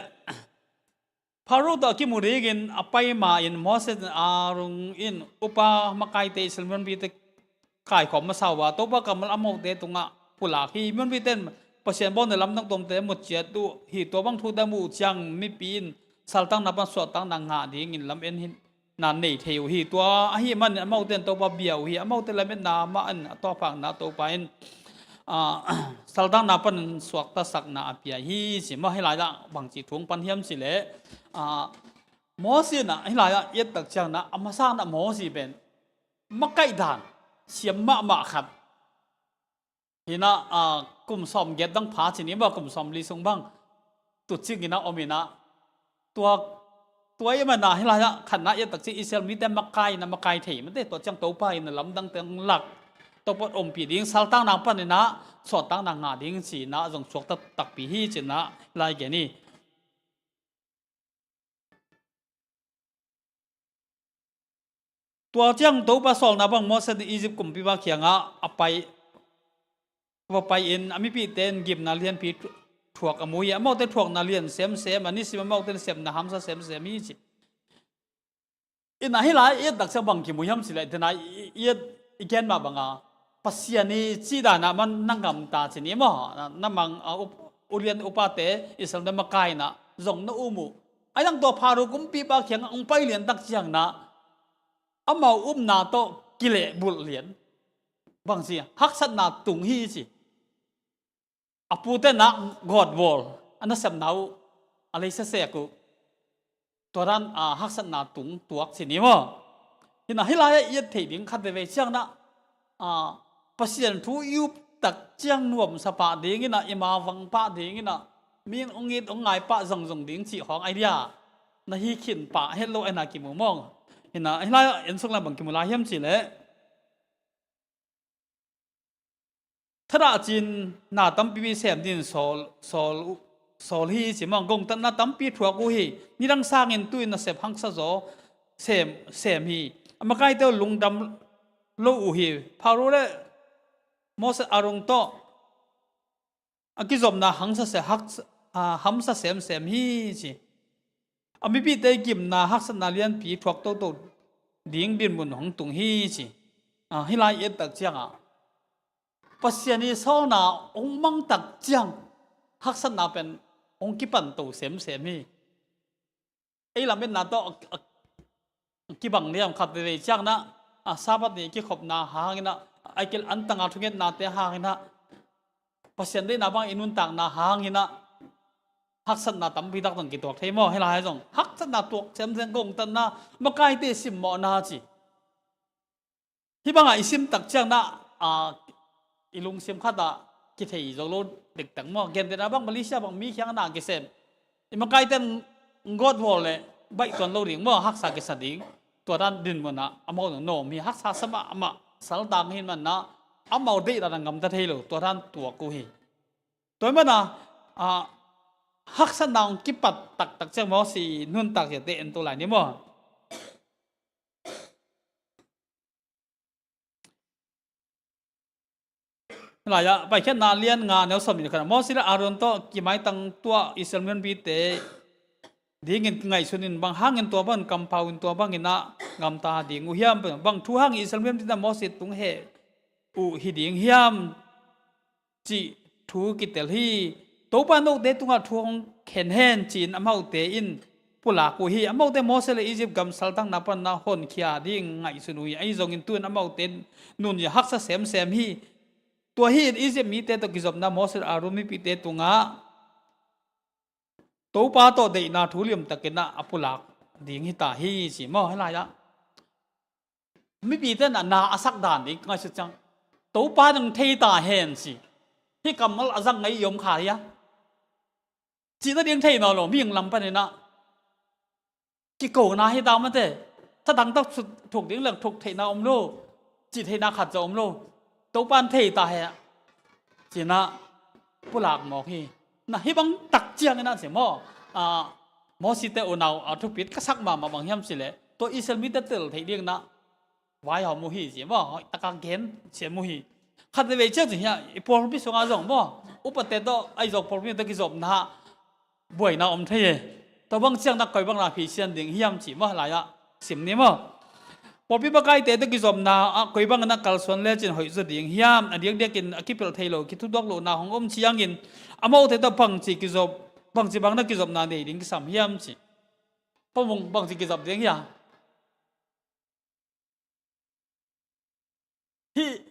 Pharaoh tawh a kimu dingin a pai ma-in Moses in Aaron in upa makaite Israel mipite kaikhawm masa uh a, Topa kammal amaute tungah pulak hi. Mihonpi ten Pasian bawlna lamdang tuamte mut ciat uh hi. Tua bang thute muh ciang mipi in saltanna pan suahtakna ngah dingin lam en hi na nei thei uh hi. Tua ahih manin amaute in Topa bia uh hi. Amaute lametna mah in a tuakphakna Topa in, ah, saltanna pan suaktasakna a pia hi ci maw. Hih lai-ah bangci thu hong pan hiam cih leh, ah, Moses in ah hih lai-ah i et tak ciangin ah a masa in ah Moses pen makaih dan siam mahmah khat hi in ah, ah, kum sawmgiat dang pha ci ni maw, kum sawmli sung bang tutcing in ah om in ah, tua, tua ahih manin ah hih lai-ah khatna i et tak ciang Israel mite makai in ah makai thei mate, tua ciang Topa in ah lamdangte hong lak, Topa ompih ding, saltanna pan in ah suahtakna ngah ding ci in ah zong suakta takpi hi ci in ah hih lai gen hi. Tua ciang Topa sawlna bang Moses in Egypt kumpipa kiangah a pai, va pai-in a mipite in gimna lianpi thu-, thuak a mu hi. Amaute thuakna lian semsem, a nisim amaute in sepna hamsa semsem hi ci. In ah hih lai i et tak ciang bang kimu hiam cih leh, tu-in ah i, i, i et, i gen mah banga Pasian i cih dan ah man na ngam ta ci ni maw. Na, na mang, ah, up-, ulian upate Israel na makai in ah zong na um uh. Ahi zongin tua Pharaoh kumpipa kiangah hong pai lian tak ciangin ah amau upna tawh kilehbulh lian. Bangci, haksatna tung hi ci. A pute in ah gawtbawl a nasepna uh a lei sesek uh. Tua dan, ah, haksatna tung tuak ci ni maw. Hi in ah hih lai-ah i et theih ding khat veivei ciangin ah, ah, Pasian thu i up tak ciang nuamsa pah dingin ah, i ma vang pah dingin ah, mi in hong it hong ngai pah zongzong ding cih khawng idea na hi khin pah het lo ahih in ah kimu maw. Hi in ah hih lai-ah en suk lai bang kimu lai hiam cih leh, thadah cin na tampipi sem dingin sawl, sawl, sawl hi ci maw. Gongtatna tampi thuak uh hi. Nidang sangin tu-in nasep haksa zaw sem, sem hi. A makaite uh lungdam lo uh hi. Pharaoh le Moses, Aaron tawh a kizopna hangsa se, hak-, ah, hamsa semsem hi ci. A mipite gimna haksatna lianpi thuak toto ding dinmun hong tung hi ci. Ah, hih lai i et tak ciangah Pasian i sawlna hong mang tak ciang haksatna pen hong kipan to semsem hi. Ei lametna tawh a, a, kibang liam khat veivei ciangin ah, a, Sabbath ni kikhopna hangin ah, a kilantanga thungetnate hangin ah, Pasian deihna bang i nuntakna hangin ah haksatna tampi tak zong kituak thei maw. Hih lai zong haksatna tuak semsem, gongtatna, makaite simmawhna ci. Hih bangah i sim tak ciangin ah, a, i lungsim khatah kithei zo lo dektak maw. Gentehna bang Malaysia bang mi kiangah na kisem, i makaite in gawtbawl leh baih tuan lo ding maw, haksa kisa ding. Tua dan dinmun ah amau zong nawm hi. Haksa sa mahmah, saltang hi in ah amau deih dan a ngamta thei lo, tua dan tuak uh hi. Tua ahih manin ah, haksatna hong kipat taktak ciang Moses i nuntak ziate en to lai ni maw. Lai-ah Paikhiatna lian nga neu sawmnih le khat ah, Moses le Aaron tawh kimaitang tuah Israel mihonpite dingin kingaihsun in, bang hangin tua bangin kampau in tua bangin ah gamta ding uh hiam? Bang thu hangin Israel mihonpite in ah Moses tung heh uh hi ding hiam cih thu kitel hi. Topa in note tungah thu hong khen hen ci-in amaute in pulak uh hi. Amaute Moses le Egypt gam saltanna panin ah honkhia ding ngaihsun uh hi. Ahi zongin tu-in amaute in nunzia haksa semsem hi. Tua hi in Egypt mite tawh kizopna Moses, Aaron, mipite tungah Topa tawh deihna thu limtakin ah a pulak ding hi ta hi ci maw. Hih lai-ah mipite in ah na a sak dan ding ngaihsut ciang, Topa in hong thei ta hen ci. Hih kammal a zang ngei i om kha hia? Cih nading thei nawn lo, mihing lam panin ah kikona hi ta mate. Tha dang tawh thuk ding leng thuk theihna om lo, cih theihna khat zong om lo. Topa in thei ta hen ci-in ah pulak mawk hi. Na hih bang tak ciangin ah ci maw, a, Moses te unau a thupit ka sak mahmah bang hiam cih leh, tua Israel mite tel theih dingin ah vaihawm uh hi ci maw, hoih takin gen ciam uh hi. Khat veivei ciang ci hiah i pawlpi sungah zong maw, upate tawh ahi zong pawlpi tawh kizopna ah buaina om thei hi. Tua bang ciangin ah koi bangin ah phisian ding hiam cih maw, lai-ah sim ni maw. Pawlpi makaite tawh kizopna ah koi bangin a kalsuan lecin hoih zaw ding hiam? A diakdiakin a kipelh thei lo, kithutuak lohna hong om ciangin amaute tawh bangci kizop, bangci bangin a kizopna nei ding kisam hiam ci. Pamung bangci kizop ding hiam? Hih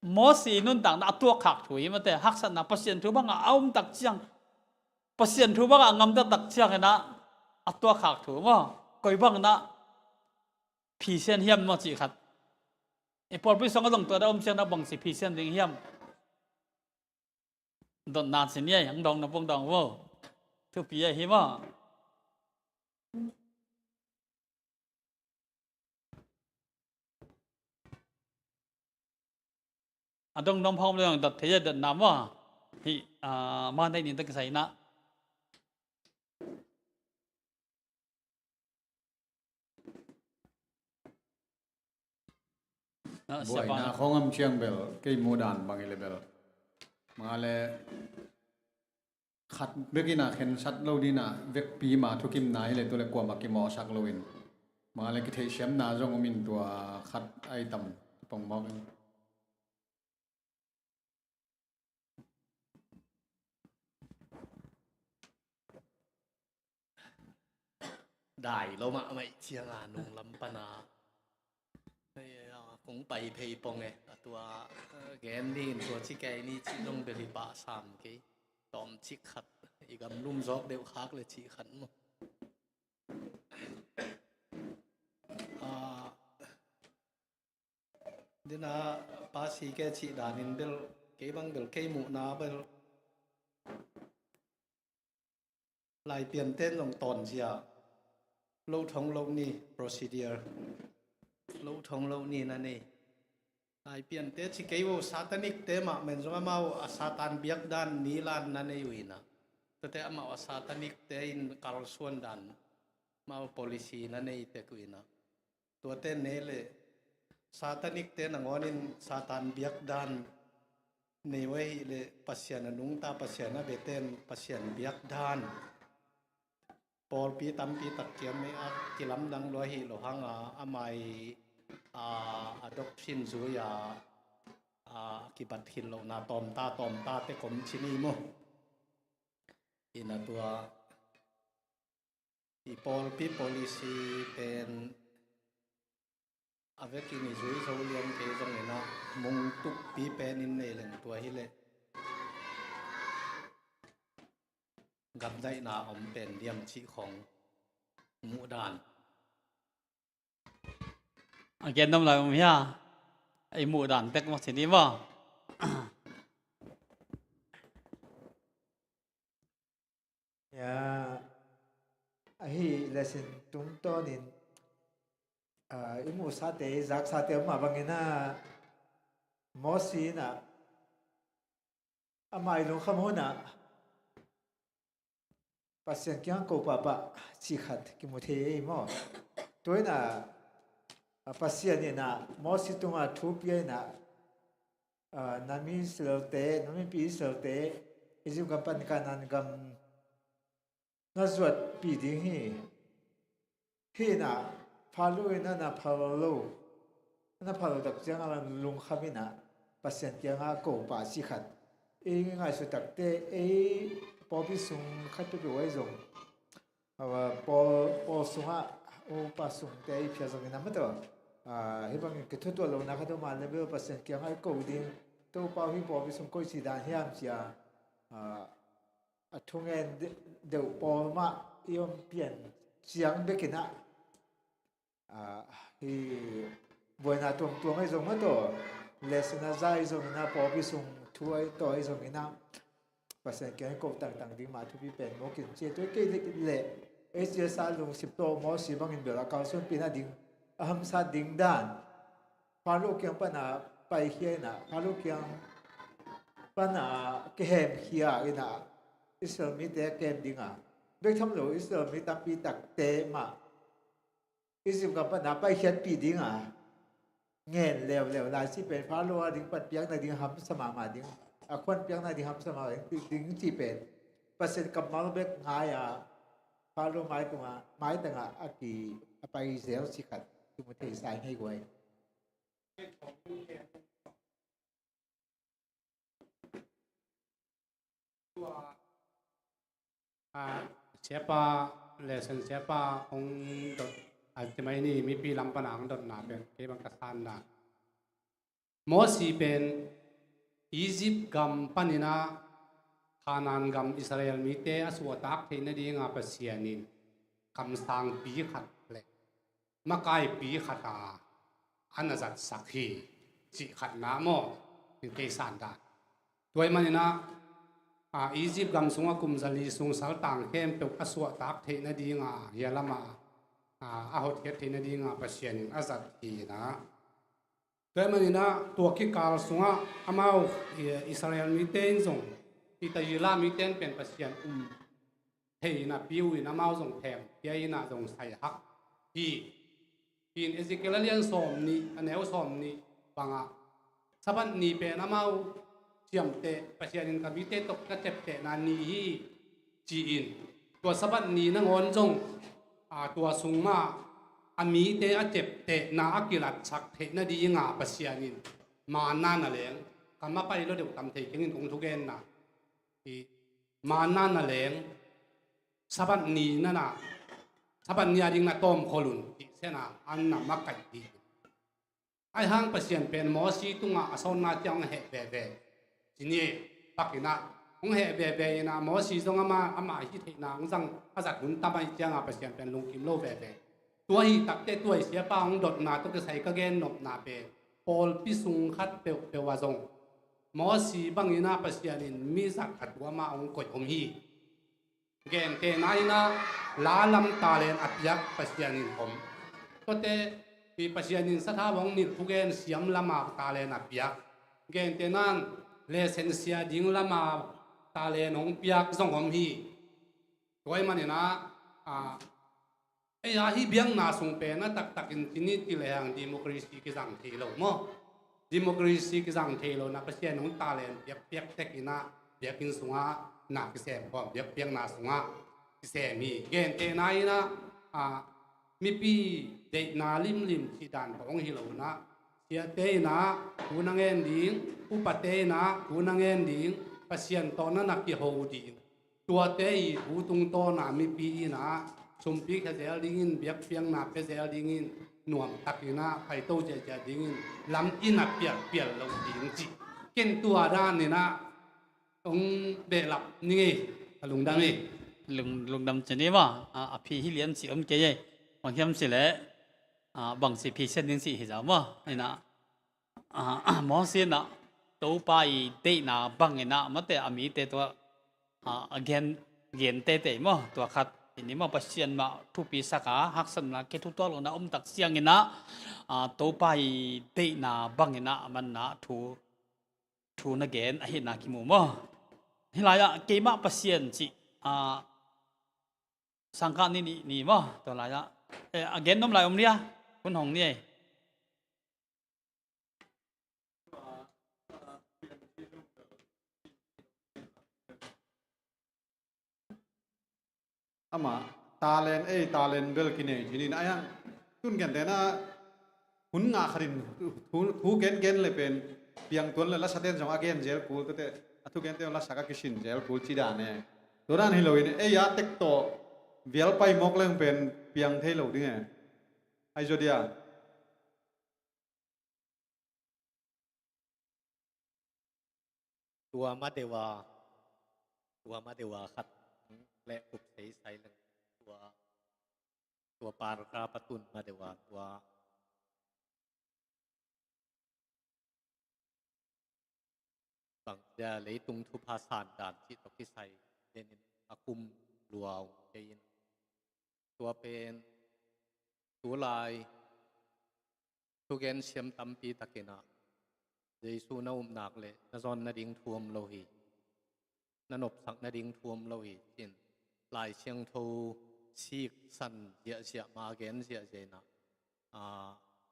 Mosi nuntakna a tuakkhak thu hi mate, haksatna Pasian thu bangah a om tak ciang, Pasian thu bangah a ngamta tak ciangin ah a tuakkhak thu maw? Koi bangin ah phisian hiam maw cih khat. I pawlpi sung a zong tua da om ciangin ah bangci phisian ding hiam? Dotna ci ni ei, ang dong na pung dong vo. Thupi ei hi maw? A dong dong phawm le dot thei a dot nam maw. Hi, ah, ma nei nin tak sai na. Buaina khawng am ciang bel kei muh dan bang i le bel. Mangale khat bekin a khensat lo dina vekpi ma thukimna hi le tu le kuama kimawhsak loin. Mangale kitheihsiamna zong umin tua khat ai tam pongmawk in. Dai lo mahmah cianga nunglam pana kong pai phei pong e. A tua gen dingin tua ci kei ni ci zong beli pah sam kei. Tawm cik khat i gam lum zawk deuh khak le cik khat maw? Dina pasi ke cih danin bel kei bang bel kei muhna bel Laipianten zong tawnzia lo thong lo ni procedure lo thong lo ni na nei. Laipiante ci kei uh Satanic te mah men zong amau a Satan biakdan nilan na nei uh ina. Tate amau a Satanic te in kalsuan dan amau policy na nei tek uh ina. Tuate nei le Satanic te nangonin Satan biakdan nei uh ahih le Pasian a nungta Pasian a beten Pasian biakdan pawlpi tampi tak kiam a kilamdang lua hi lo hanga amai a adoption zui a a kibat khit lohna tawmta tawmta te kom ci ni mu. Ina tua i pawlpi policy pen a vekin i zui zo liang kei zongin a mungtukpi pen in nei leng tua hileh gamdaihna om pen diam cih khong muhdan. A gen dam lai om hia? I muhdan tek mah sin i maw? Ya, ahi lesin tungtawnin, ah, i muhsate i zaksate mah bangin a Mosi in a amah i lungkham hunah Pasian kiang ko pahpah cih khat kimu thei ei maw? Tuinah Pasian inah Mosi tungah thu pia inah, ah, na mi Israelte, na mipi Israelte Egypt gam pan Kanaan gam na zuatpih ding hi. Hi inah Pharaoh in a na phal lo, a na phal lo tak ciangah lungkham inah Pasian kiangah ko pah cih khat. Ei ngaihsut takte ei pawlpi sung khat peuhpeuh ahi zong, pawl, pawl sungah upa sungte ei phial zongin a mataw, ah, hih bangin kithutuah lohna khat om a level Pasian kiangah i ko ding. Topa, hih pawlpi sung koi ci dan hiam cia, ah, a thungen deuh pawl mah i om pian ciang bekinah, ah, hih buaina tuamtuam ahi zong mataw, lesson a za ahi zongin a pawlpi sung thu ahi taw ahi zongin a Pasian kiang i ko tangtang ding mah thupi pen mawkin cia tuai kei leh ei cia sa lungsip tawh Mosi bangin bel a kalsuanpihna ding a hamsat ding dan. Pharaoh kiang pana paikhia inah Pharaoh kiang pana kihemkhia inah Israel mite a kem dinga bek tham lo Israel mi tampi takte mah Egypt gam pana paikhiatpih dinga ngen leuleu lai cih pen Pharaoh a ding pan piakna ding hamsa mahmah ding, a khuan piakna ding hamsa mahmah ding cih pen Pasian kammal bek ngai a Pharaoh maitungah, maitangah a ki a pai zel cih khat. Sum a thei sai hei guai. Ah, siapa, lesson siapa hong dot, a, timai ni mipi lam pana hong dotna pen kei bang ka sanna. Mosi pen Egypt gam panin ah Canaan gam Israel mite a suahtak theih nadinga Pasian in kamsangpi khat le makaipi khat a na zatsak hi, cih khatna maw, in kei sandan. Tua ahih manin ah, a, Egypt gam sungah kum zali sung saltang khempeuh a suahtak theih nadinga, hia lama, a, a hotkhiat theih nadinga Pasian in a zat hi in ah. Tua ahih manin ah tua kikal sungah amau, i, Israel mite in zong, i Tayila mite in pen Pasian um thei in ah piu in amau zong theng pia in ah zong sai hak hi. In Ezekiel a lian sawm nih, a neu sawm nih bangah Sabbath ni pen amau ciamteh, Pasian in ka mite tawh ka ciaptehna ni hi, ci-in tua Sabbath ni nangawn zong, a, tua sung mah a mite a ciaptehna a kilatsak theih nadinga Pasian in manna na leng, ka mapai lo deuh tam thei keng in kong thugenna, i, manna na leng, Sabbath ni na na, Sabbath ni a ding na tawmkhol un, cih sena an na makaih hi. Ahi hang Pasian pen Mosi tungah a sawnna ciang hong heh veve. Ci ni, pak in ah hong heh veve in ah Mosi zong ama, ama hih theihna hong zang a zat hun tam ahih cianga Pasian pen lungkim lo veve. Tua hi takte tua i siapa hong dotna tawh kisai ka gen nopna pen pawlpi sung khat peuhpeuh ah zong Mosi bangin ah Pasian in mi zat a tuam ah hong koih om hi. Gentehna in ah la lam talent a piak Pasian in om. Tuate, i Pasian in sathau hong nilh thugen siam lama talent a piak. Gentehna in lesson sia ding lama talent hong piak zong om hi. Tua ahih manin ah, a, ei a hih biakna sung pen a taktakin ci ni ci lehang democracy kizang thei lo maw? Democracy kizang thei lo na Pasian hong talent piak, piak tek in ah biakinn sungah na kisem khawm, biak, biakna sungah kisem hi. Gentehna in ah, a, mipi deihna limlim cih dan tawh hong hi lo in ah siate in ah thu na ngen ding, upate in ah thu na ngen ding, Pasian tawh na na kiho ding. Tuate i thu tungtawna mipi in ah sumpi khia zel dingin, biakpiakna pia zel dingin, nuamtak in ah paito ziahziah dingin lam in ah pialpial lo ding cih. Ken tua dan in ah hong behlap ning ei, ka lungdam ei. Lung, lungdam ci ni maw, a, a phi hi lian ci om kei ei. Bang hiam ci leh, a, bang ci phi sian ding ci hi zaw maw. In ah, a, Mosi in ah Topa i deihna bangin ah mate a mite tua, a, a gen, gen teitei maw, tua khat. I ni maw Pasian mah thupi sak a, haksatna kei thu tuak lohna om tak ciangin ah, a, Topa i deihna bangin ah a manna thu, thu na gen ahihna kimu maw. Hih lai-ah keimah Pasian cih, a, sangkah ni, ni, ni maw, tua lai-ah. Eh, a gen nuam lai om lia, hun hong ni ei. Ama talent, ei talent bel kinei ci ni in, ahi hang tun gentehna hun ngah khatin thu, thu gen gen le pen piangtuan le lasaten zong a gen zel kul, tuate a thugente zong lasak a kisin zel kul ci dan e. Tua dan hi loin ei a tek tawh vial pai mawk leng pen piang thei lo ding e. Ai zaw dia. Tua ma deuh a, tua ma deuh a khat leh kup seisai leng tua, tua par ka patun ma deuh a tua bangzia leitung thupha san dan cih tawh kisai lenin a kum lua ung kei in. Tua pen tulai thugen siam tampi takin ah Jesu na upnak le na zawn nading thu om lo hi, na nopsak nading thu om lo hi, cin Lai Siangtho siksan ziahziah ma gen ziahziah in ah, a,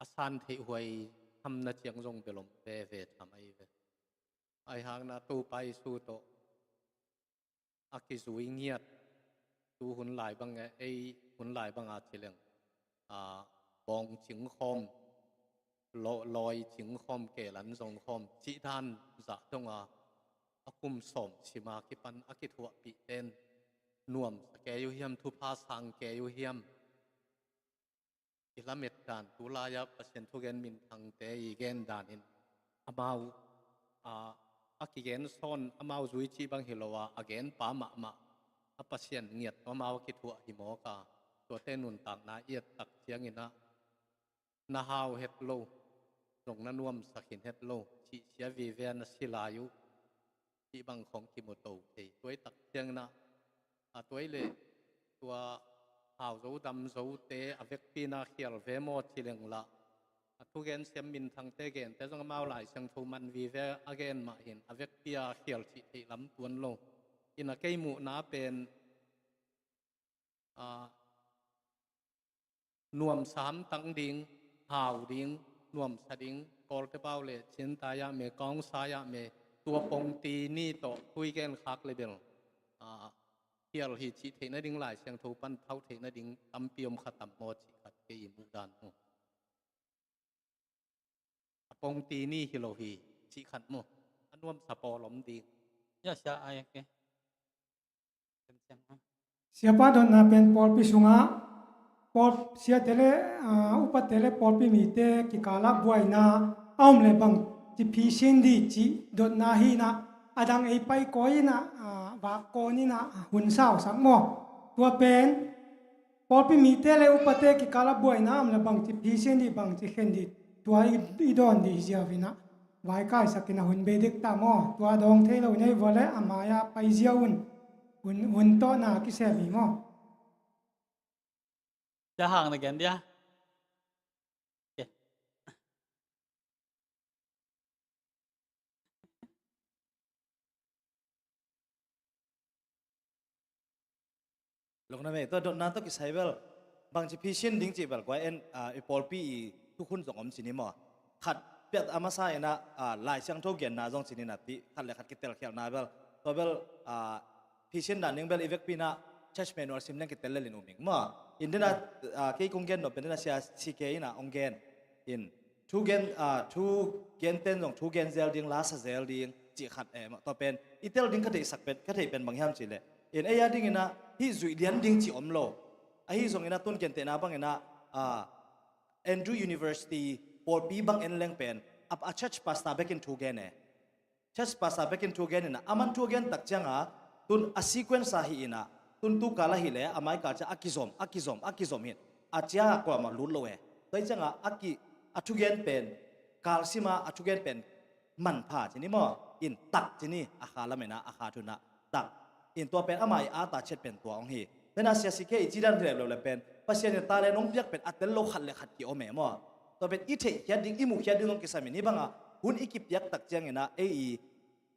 a san theih huai tham na ciang zong bel om veve tham ahi ve. Ahi hang na Topa Jesu tawh a kizui ngiat tu hun lai bang e, ei hun lai bang a ci leng, a, bawng cingkhawm, lawi cingkhawm, keelan zongkhawm cih dan zah donga a kum sawm sima kipan a kithuahpih ten nuamsa kei uh hiam, thupha sang kei uh hiam? I lamet dan, tulai-ah Pasian thugen minthangte i gen danin amau a, a kigen sawn amau zui cih bang hi lo a, a genpa mahmah a Pasian ngiat amau a kithuah hi mawk a, tuate nuntakna i et tak cianginah na hau het lo, zong na nuamsa khin het lo, cihsia vive a na si lai uh cih bang khong kimu to thei. Tua i tak cianginah a, tua i leh tua hau zo dam zote a vekpi na khial ve maw ci leng lah, a thugen siam minthangte gente zong amau Lai Siangtho man vive a gen mah hin a vekpi a khial cih theih lam tuan lo. Ina kei muhna pen, a, nuamsa hamtang ding, hau ding, nuamsa ding, Kawlte pau le cinta yah me, kawngsa yah me, tua pongti ni tawh tui gen khak le bel, a, khial hi cih theih nading, Lai Siangtho pan thau theih nading tampi om kha tam maw cih khat kei i muh dan uh. A pongti ni hi lo hi cih khat maw, a nuamsa pawl om ding. Ya, sia ai ke. Siapa dotna pen pawlpi sungah pawl, siate le, ah, upate le pawlpi mite kikalah buaina a om le bang ci phisin dih cih dotna hi inah, a dang ei pai kawi inah, ah, vak kawn inah hun sausak maw? Tua pen pawlpi mite le upate kikalah buaina a om le bang ci phisin dih, bang ci khen dih, tua i, i dawn dih ziau inah vaikaisak inah hun bei dek ta maw? Tua dawng thei lo nei vua le a mai-ah pai ziau un. Hun, hun tawhna kisem hi maw? Sia Hang na gen dia. Lungdam ei, tua dotna tawh kisai bel bangci phisin ding cih bel kua en, ah, i pawlpi i thukhun zong om ci ni maw? Khat piat a masa inah, ah, Lai Siangtho genna zong ci ni na ti khat le khat kitelkhialhna bel, tua bel, ah, phisin dan ding bel i vekpi inah church manual sim leng kitel lel in um ing maw? In dena, ah, kei kong gen nop pen dena sia si kei inah ong gen in, thu gen, ah, thu gen ten zong thu gen zel ding, la sa zel ding cih khat, eh, tua pen i tel ding ka theihsak pen, ka theih pen bang hiam cih leh, in ei a ding inah hih zuih lian ding cih om lo. Ahi zong inah tun kentehna bang inah, ah, Andrew University pawlpi bang en leng pen a, a church pastor bekin thu gen e. Church pastor bekin thu gen inah, aman thu gen tak cianga tun a sequence a hi inah, tun tu kal ahi le a mai kal ciang a kizom, a kizom, a kizom hi. A cia kuamah lut lo e. Tua hi cianga a ki, a thugen pen kal sima a thugen pen manpha ci ni maw? In tak ci ni, a kha lamen ah, a kha thu inah tak. In tua pen amah i ata ciat pen tua ong hi. Tena sia si kei i ci dan hi leh lo le pen Pasian in talent ong piak pen a tel lo khat le khat ki om e maw? Tua pen i theihkhiat ding, i muhkhiat ding zong kisam in, hih banga hun i kipiak tak ciang inah ei i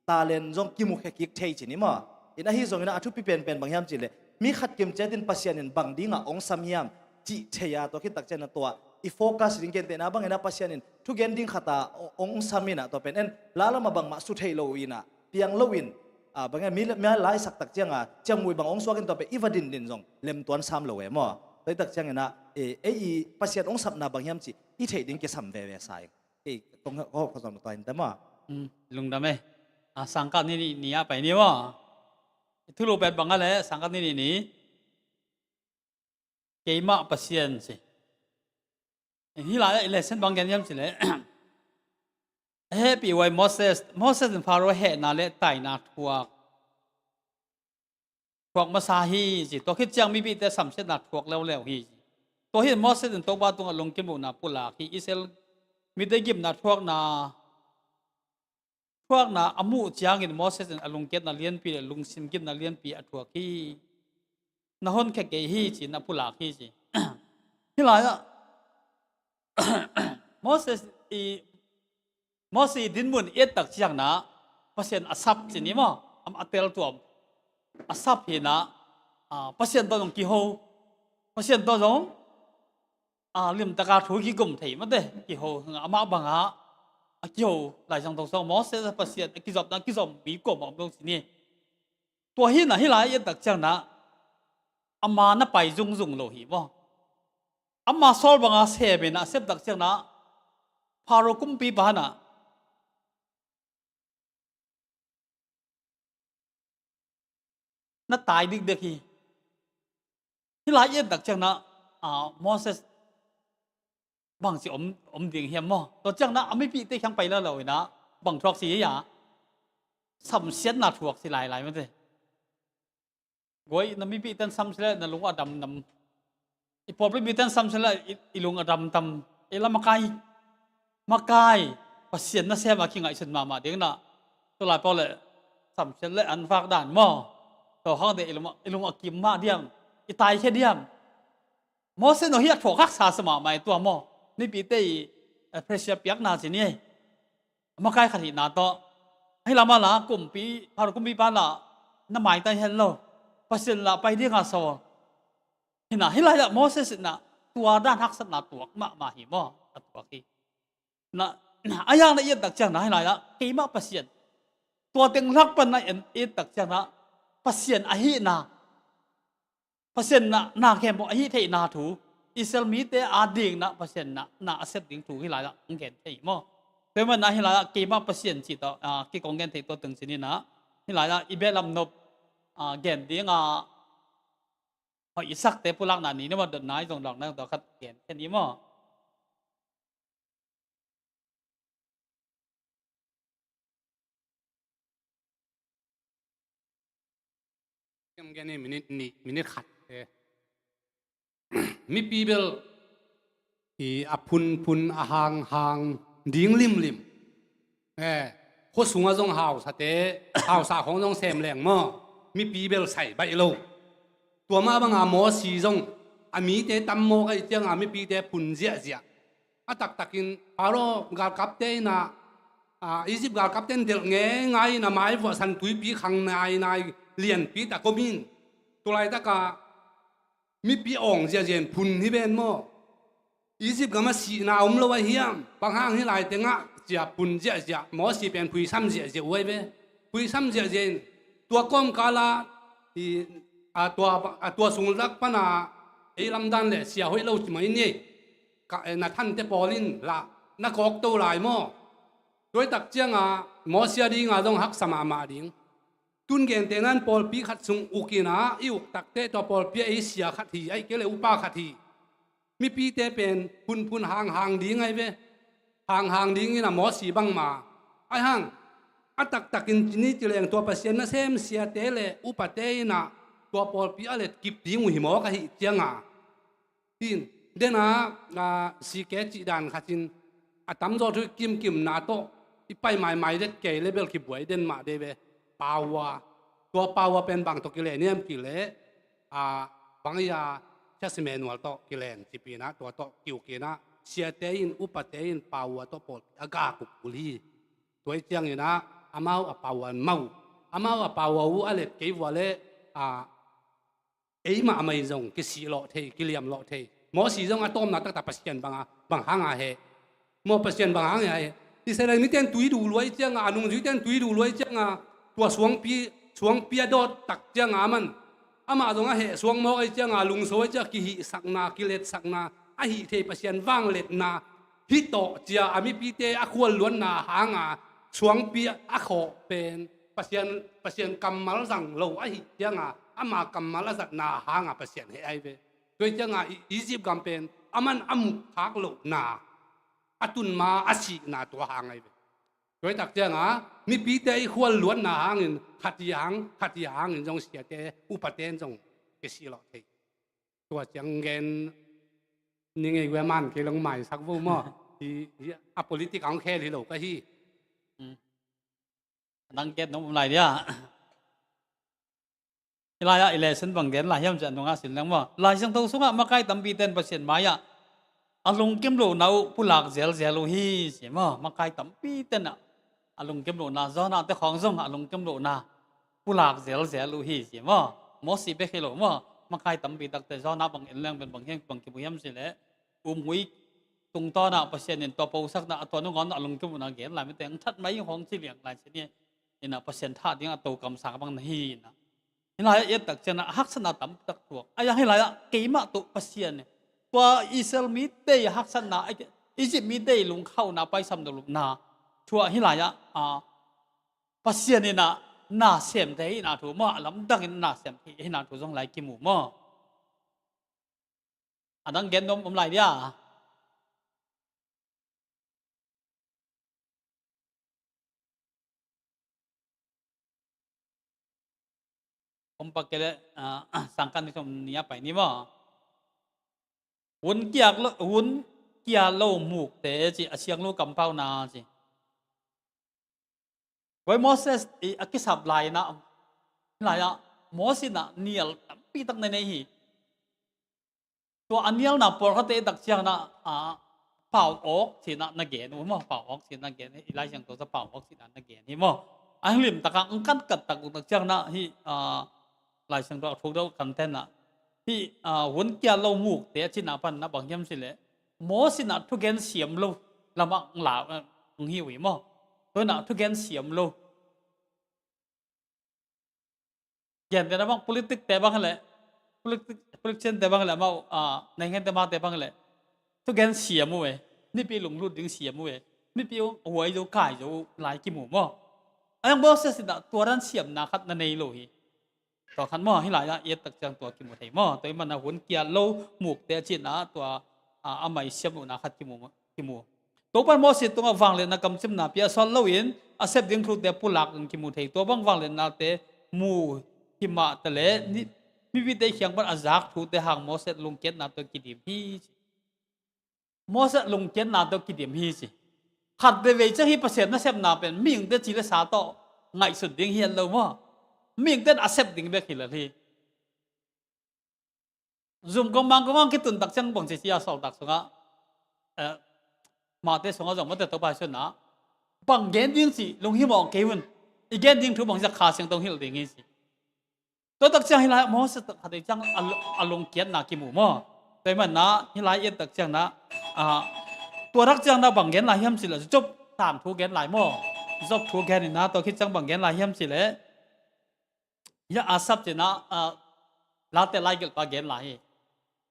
talent zong kimukhia kik thei ci ni maw? In ahi zong inah a thupi penpen bang hiam cih leh mi khat kimciat in Pasian in bang dingah ong sam hiam cih thei a, tua khit tak ciang inah tua i focus ding, kentehna bang inah Pasian in thugen ding khat a ong, ong sam inah tua pen en la lamah bangmah su thei lo inah piang lo in, ah, bang inah mi, mi laisak tak cianga ciamui bang ong suak in tua pen i va dindin zong lemtuan sam lo e maw? Tua hi tak ciang inah, eh, ei i Pasian ong sapna bang hiam cih i theih ding kisam veve sa ing. Ei, kong, kong, kong zong tua in ta maw? Hmm, lungdam e. Ah, sangkah ni, ni, ni a pai ni maw? Thulu pen bang a le sangkah ni, ni, ni. Keimah Pasian si. Hih lai-ah i lesson bang gen hiam cih leh, a hehpih huai Moses, Moses in Pharaoh hehna le taina thuak, thuak masa hi ci. Tua khit ciang mipite samsiatna thuak leuleu hi ci. Tua hi Moses in Topa tungah lungkim lohna pulak hi. Israel mite gimna thuakna, thuakna a muh ciangin Moses in a lungkiatna lianpi le lungsim gimna lianpi a thuak hi. Na honkhia kei hi ci, na pulak hi ci. Hih lai-ah Moses i, Moses i dinmun i et tak ciangna Pasian a sap ci ni maw? Am a tel tuam. A sap hina, ah, Pasian tawh zong kiho. Pasian tawh zong, ah, limtaka thu kigum thei mate, kiho, amah banga a kiho Lai Siangtho sung Moses a Pasian a kizopna, a kizom mi kuamah om lo ci ni. Tua hina hih lai i et tak ciangna ama na pai zungzung lo hi maw? Ama sawl banga sem in a sep tak ciangin ah Pharaoh kumpipa in ah na tai dikdek hi. Hih lai i et tak ciangin ah, ah, Moses bangci om, om ding hiam maw? Tua ciangin ah a mipihte kiang pai lalo in ah bang thuak si hi a, samsiatna thuak si lailai mate. Guai, na mipihte in samsia leh na lung a damdam. I pawlpi mite in samsia leh i, i lung a damdam. Ei la makai, makai, Pasian nasem a kingaihsun mahmah ding in ah, tu lai pawh leh samsiat leh an vak dan maw? Tua khang teh i lung, i lung a kim mah diam, i taikhia diam? Moses in hih a thuak haksa sa mahmah hi tua maw? Mipite i, eh, pressure piakna ci ni ei. A makai khat hihna tawh, hih lamah la kumpi, Pharaoh kumpipa la na maitai hen lo, Pasian la pai dinga sawl. Hi in ah hih lai-ah Moses in ah tua dan haksatna tuak mahmah hi maw? A tuak hi. Na, a yang na i et tak ciangin ah hih lai-ah keimah Pasian, tua teng lak pan na i et tak ciangin ah Pasian ahihna, Pasian na, na khempeuh a hih theihna thu, Israel mite a dingin ah Pasian na, na a sep ding thu hih lai-ah hong gen thei maw? Tua ahih manin ah hih lai-ah keimah Pasian cih tawh, ah, kikong gen thei tua teng ci ni in ah, hih lai-ah i behlap nop, ah, gen ding a hoih i sakte pulakna ni na ma dotna i zong lawng na tua khat gen thei ni maw? Kem gen ni minute nih, minute khat te. Mipi bel i a phunphun a hanghang ding limlim. Eh, khua sungah zong hausate, hausa khawng zong sem leng maw? Mipi bel sai baih lo. Tua mah banga Mosi zong a mite tam mawk ahih cianga mipite phun ziahziah. A taktakin Pharaoh galkapte in ah, ah, Egypt galkapte in delh ngeingai in a maivuah San Tuipi khang nainai lianpi tak om in. Tulaitaka mipi awng ziahziah in phun hi ven maw? Egypt gamah sihna om lo a hiam? Bang hang hih lai tengah cia phun ziahziah, Mosi pen phuisam ziahziah uh ahi ve. Phuisam ziahziah in tua kawmkala i, a tua, a tua sungzak pana ei lamdan le sia hoih lo ci mai ni. Ka, eh, na thante pawl in lah na kawk to lai maw? Tua i tak cianga Mosi a dinga zong haksa mahmah ding. Tun gente nan pawlpi khat sung uk in ah i uk takte tua pawlpi ah ei sia khat hi, ahih kei leh upa khat hi. Mipite pen phunphun hanghang ding ahi ve. Hanghang dingin a Mosi bangma. Ahi hang a taktakin ci ni ci leng tua Pasian nasem siate le upate in ah tua pawlpi a letkip ding uh hi mawk ahih cianga. Tin, dena, a, sike cih dan khatin a tamzaw thu i kimkimna tawh i pai maimai det kei le bel kibuai den mah dei ve. Power, tua power pen bang tawh kilen hiam cih leh, a, bang hi a, Sia Simenual tawh kilen cipina, tua tawh kiukinah siate in, upate in power tawh pawlpi a gak uh kul hi. Tua hi cianginah amau a power mau, amau a power uh a let kei vua leh, a, eimah amah in zong kisih lawh thei, kiliam lawh thei. Mosi zong a tawpna taktak Pasian banga, bang hanga heh? Maw, Pasian bang hanga heh? Israel mite in tui duh luai cianga, a nungzuite in tui duh luai cianga, tua suangpi, suangpi a dawt tak cianga aman, amah zong a heh suang mawk ahi cianga, lungso ahi cianga kihihsakna, kiletsakna, a hih thei Pasian vangliatna, hih tawh cia a mipite a khualluatna hanga suangpi a khawh pen Pasian, Pasian kammal zang lo ahih cianga, ama kammal a zatna hanga Pasian heh ahi ve. Tua hi cianga i, Egypt gam pen aman a muh khak lohna, a tun ma a sihna tua hang ahi ve. Tua hi tak cianga mipite i khualluatna hangin khat hi hang, khat hi hangin zong siate, upate in zong kisih lawh thei. Tua ciang gen ni ngei guai man kei long maisak vo maw? Hi, hi, a politic ang khel hi lo ka hi. Hmm. Nang ket nong um lai dia. Hi lai-ah i lesson bang gen lai hiam ciah nungah sin leng maw? Lai Siangtho sungah makai tampi ten Pasian mai-ah a lungkim lohna uh pulak zelzel uh hi, ci maw? Makai tampi tenah a lungkim lohna, Jonah te khawng zong a lungkim lohna pulak zelzel uh hi, ci maw? Mosi bek hi lo maw? Makai tampi takte Jonah bang en leng pen bang hiam, bang kimu hiam ci leh, um hui tungtawnah Pasian in tua posakna, a tua nangawnah a lungkim lohna gen lai mite, ang that mai khawng ci liang lai ci ni. Inah Pasian thah dingah a to kamsang bang na hi inah. Hih lai-ah i et tak cianah a haksatna tampi tak tuak. A yang hih lai-ah keimah tawh Pasian Tua Israel mite i haksatna, Egypt mite i lungkhauhna, paisam dolupna thu ah hih lai-ah, a, Pasian in ah na sem thei ahihna thu maw, a lamdang in na sem thei ahihna thu zong lai kimu maw. A dang gen nuam om lai dia. Om pak kei leh, ah, sangkan ni som ni a pai ni maw. Hun kiak lo, hun kia lo mukte ci, a siang lo kampauna ci. Vai Moses i a kisap lai-in ah, lai-ah Moses in ah nial tampi tak na nei hi. Tua a nialna pawlkhatte i tak ciangin ah, a, pau awk ci-in ah na gen uh maw, pau awk ci-in na gen hi, i Lai Siangtho ah pau awk ci-in ah na gen hi maw. A hing limtak ah, ang kan kat tak uh tak ciangin ah hih, a, Lai Siangtho a thuk deuh kan ten ah hih, a, hun kia lo mukte a cihna pan ah bang hiam cih leh Moses in ah thugen siam lo lamah ang la, ang hi uh hi maw. Tua in ah thugen siam lo. Gente na bang, politic te bang le, politic, politician te bang le, amau, ah, naingan te mate bang le, thugen siam uh e, mipi lunglut ding siam uh e, mipi uh huai zo, kai zo lai kimu maw. A hang Moses in ah tua dan siamna khat na nei lo hi. Tua khat maw, hih lai-ah i et tak ciang tua kimu thei maw. Tua ahih manin ah hun kia lo mukte a cihna tua, ah, a mai siam lohna khat kimu maw. Kimu. Topa in Moses tungah vangliatna kamcimna pia, a sawt loin a sep ding thute pulak in kimu thei. Tua bang vangliatnate mu hi mah taleh, ni, mipite kiang pan a zak thute hang Moses lungkiatna tawh kidim hi ci. Moses lungkiatna tawh kidim hi ci. Khat veivei ciang hih Pasian nasepna pen mihingte ci le sa tawh ngaihsut ding hi lo maw. Mihingte in a sep ding bek hi lel hi. Zum kong mang kong ang kitun tak ciang bang ci ci a, Sawltak sungah, eh, Mate sungah zong mate Topa Jesu in ah bang gen ding ci lunghimawh kei un. I gen ding thu bang ci a, Kha Siangtho hilh ding hi ci. Tua tak ciang hih lai Moses tak khat ei ciang a lu-, a lungkiatna kimu maw. Tua ahih manin ah hih lai i et tak ciang ah, ah, tua tak ciang ah bang gen lai hiam cih leh Job tangthu gen lai maw. Job thu gen in ah tua khit ciang bang gen lai hiam cih leh, hih Asaph ci-in ah, ah, Late laigelhpa gen lai hi.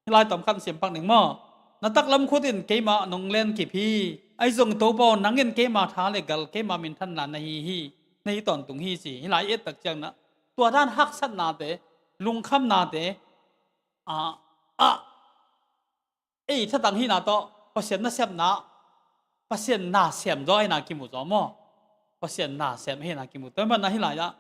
Hih lai tawm khat sim pak ning maw. Na taklam khut in keimah nong lenkip hi. Ahi zong Topa aw, nang in keima tha le gal, keima minthanna na hi hi. Na hi tawntung hi ci. Hih lai i et tak ciang ah tua dan haksatnate, lungkhamnate, ah, ah, ei thatang hihna tawh Pasian nasepna, Pasian na sem zaw ahihna kimu zaw maw. Pasian na sem ahihna kimu. Tua ahih manin ah hih lai-ah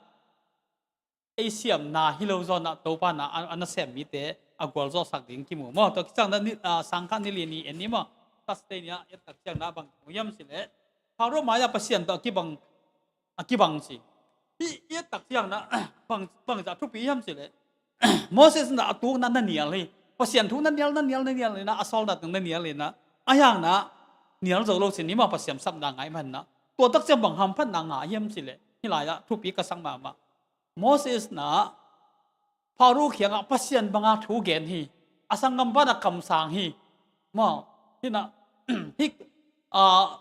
ei siamna hi lo zaw in ah Topa in ah a, a nasem mite a gualzawhsak ding kimu maw. Tua khit ciang ah ni, ah, sangkah ni li ni en ni maw. Thursday ni-ah i et tak ciang ah bang kimu hiam cih leh, Pharaoh mai-ah Pasian tawh a kibang, a kibang ci. Hih i et tak ciang ah bang, bangzah thupi hiam cih leh, Moses in ah a tukna na nial hi. Pasian thu na nial, na nial, na nial in ah, a sawlna teng na nial in ah, a hang ah nial zo lo ci ni maw, Pasian sapna ngai manin ah. Tua tak ciang bang hamphatna ngah hiam cih leh, hih lai-ah thupi ka sak mahmah. Moses in ah Pharaoh kiangah Pasian banga thu gen hi. A sanggampa in ah kamsang hi. Maw, hih in ah, hih, ah,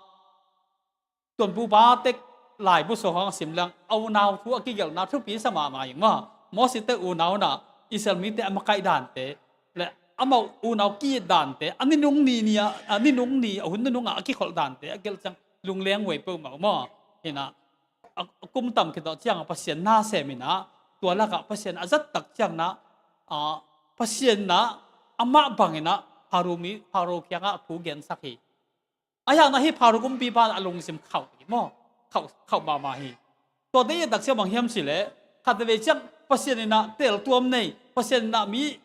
Tuanpupa tek laibu sung hong sim leng, a unau thu a kigelhna thupi sa mahmah ing maw. Moses te unau in ah Israel mite a makaih dante le amau unau ki-it dante, a ninung ni ni-a, a ninung ni, a hun nunung ah a kikholh dante a gelh ciang lungleng huai peuhmah uh maw. Hih in ah a, a kum tam khit tawh ciang ah Pasian na sem in ah, tua lakah Pasian a zat tak ciang ah, a, Pasian in ah amah bang in ah Pharaoh mi, Pharaoh kiangah thu gensak hi. A hang ah hih Pharaoh kumpipa in a lungsim khauh hi maw. Khauh, khauh mahmah hi. Tuate i et tak ciang bang hiam cih leh, khat vei ciang Pasian in ah teltuam nei, Pasian in ah mi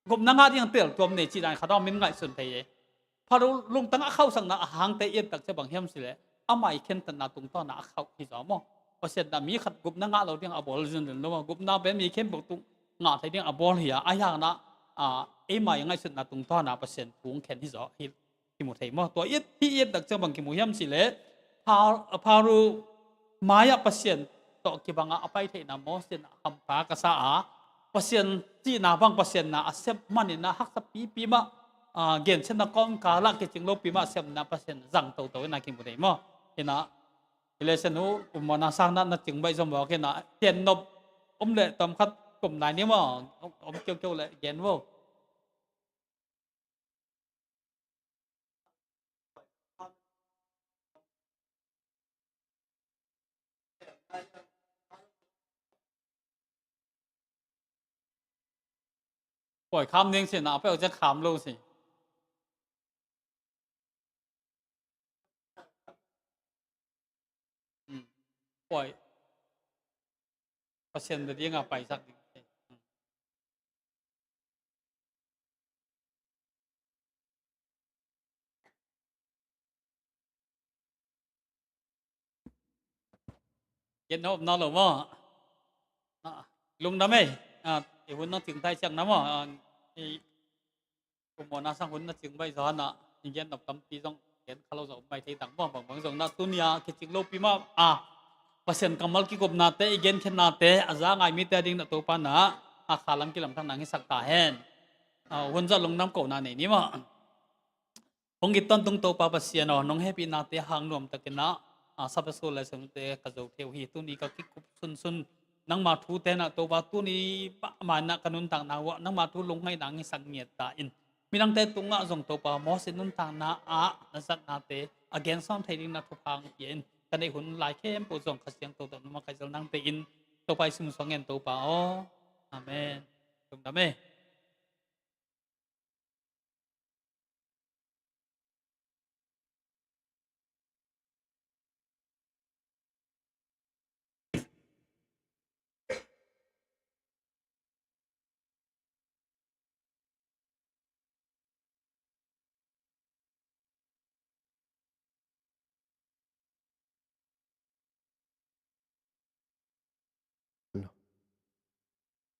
gupna ngah ding teltuam nei cih dan khat hong min ngaihsun thei e. Pharaoh lungtang a khauhsakna a hangte i et tak ciang bang hiam cih leh, amah i khentatna tungtawn ah a khauh hi zaw maw. Pasian in ah mi khat gupna ngah lo ding a bawl zenzen lo maw. Gupna pen mi khempeuh tung ngah thei ding a bawl hi a, a hang ah, a, eima i ngaihsutna tungtawn ah Pasian thu hong khen hi zaw hi. Kimu thei maw. Tua i et, hih i et tak ciang bang kimu hiam cih leh, Phar-, Pharaoh mai-ah Pasian tawh kibang a a pai theihna Moses in ah hampha ka sa a, Pasian cihna bang Pasian na a sem manin ah haksa pipi mah, a, gensiatna kawmkal ah kicing lopi mah sem in ah Pasian zang toto in ah kimu thei maw. Hih in ah, i lesson uh um mawkna sang in ah na cing baih zom mawk in ah, ten nop om leh tawm khat kum nai ni maw, om, om kiaukiau leh gen vo. Koi kham ding si na, a peuh ciang kham lo si. Koi Pasian bia ding a paisak ding. Gen na om na lo maw? Lungdam ei. I hun na cing thai ciang na maw? Kum mawhna sang hun na cing baih zong a, i gen nop tampi zong gen kha lo zong om mai thei tak maw? Bangbang zong na tuni a kicing lopi mah a, Pasian kammal kikupnate, i genkhiatnate a za ngai mite a ding na Topa na a khalam kilamthak nang hisak ta hen. Hun zah lungdam kohna nei ni maw? Hong it tawntung Topa Pasian aw, nong hehpihnate hang nuamtakin ah, a, Sabbath School lessonte ka zo thei uh hi. Tuni ka kikup sunsun nangma thute na Topa, tuni pah ma-in ah ka nuntakna uh ah nangma thu lungngaihna hong hisak ngiat ta in. Midangte tungah zong Topa, Moses nuntakna ah na zatnate a gen sawm thei ding na thupha hong pia in. Ka neih hun lai khempeuh zong Kha Siangtho tawh nong makaih zel nang pia in. Topa Jesu min suang ngen Topa aw. Amen. Lungdam ei.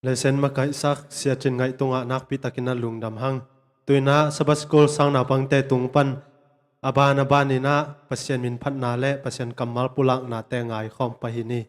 Lesson makaihsak Sia Cin Ngaih tungah nakpi takin a lungdam hang. Tu-in ah Sabbath School sang naupangte tung pan a ban a ban in ah Pasian min phatna le Pasian kammal pulaknate ngaikhawm pah hi ni.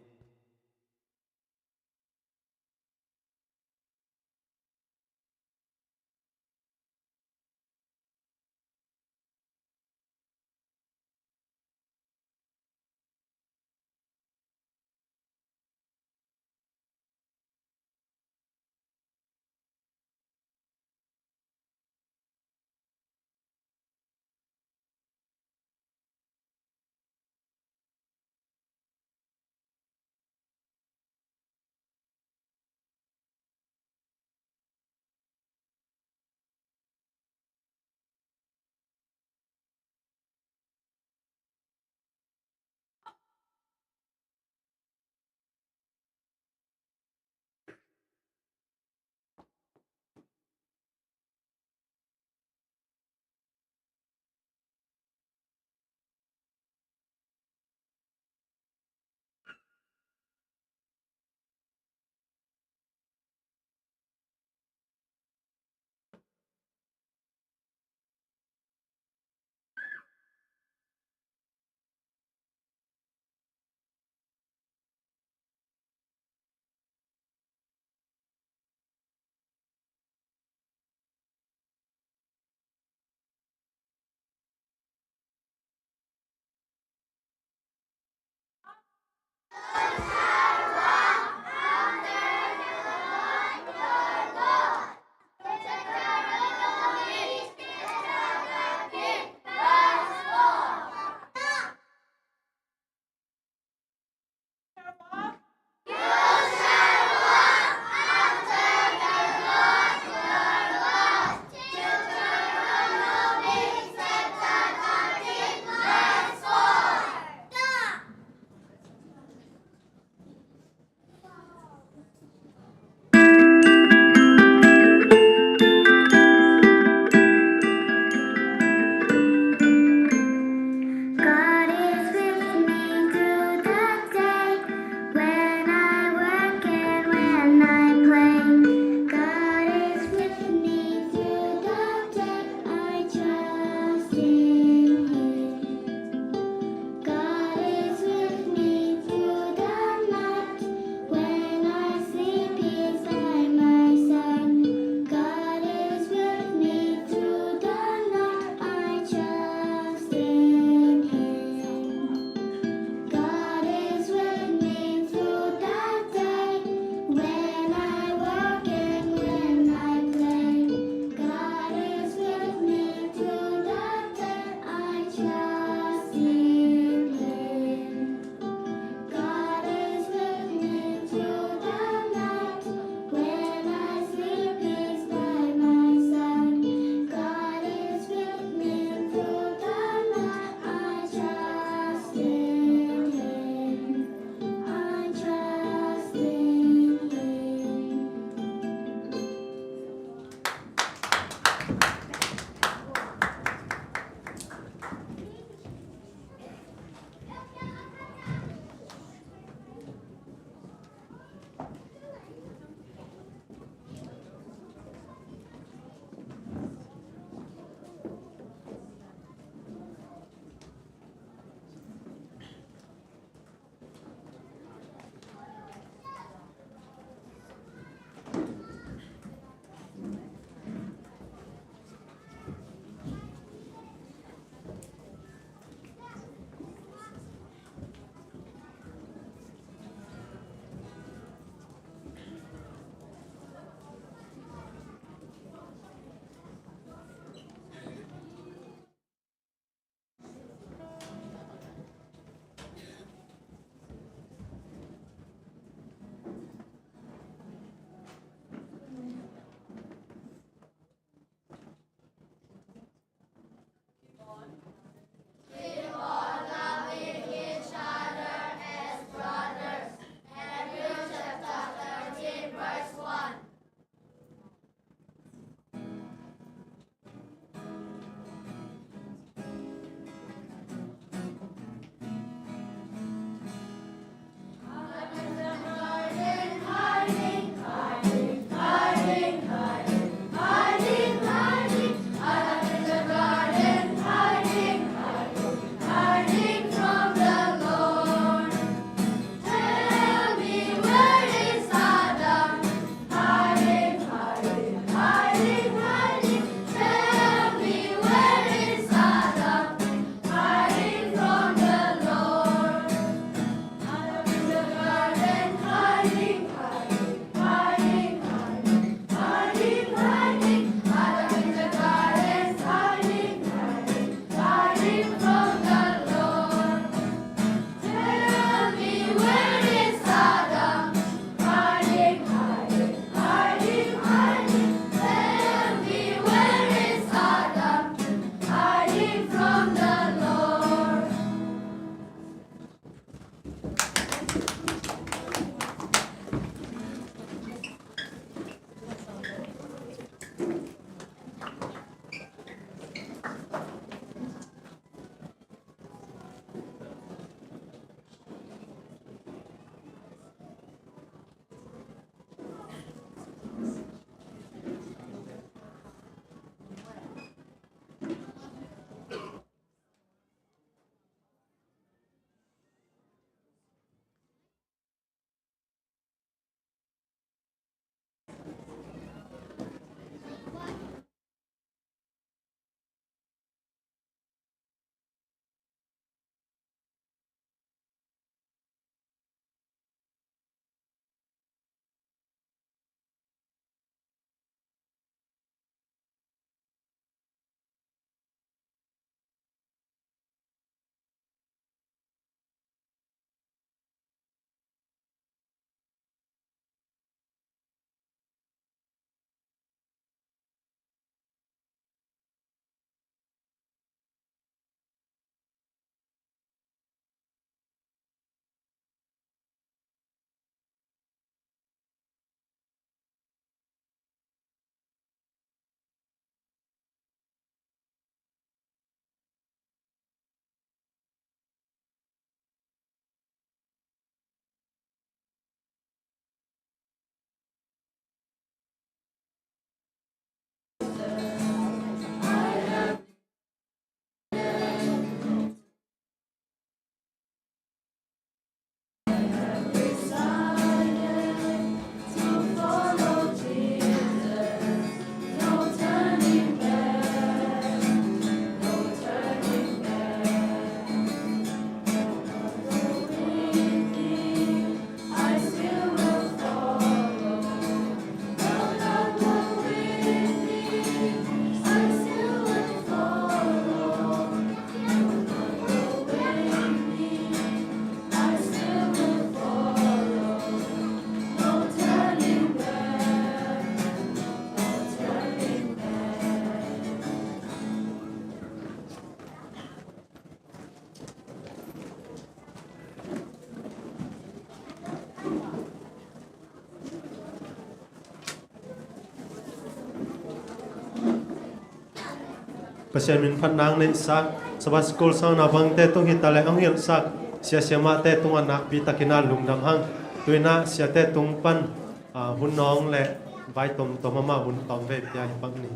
Pasian min phatna hong neihsak, Sabbath School sang naupangte tung hi ta leh hong hilhsak, sia siamahte tungah nakpi takin ah lungdam hang. Tu-in ah siate tung pan, ah, hun nawng leh vai tomtom amah hun tawm vei pia hi pak ni.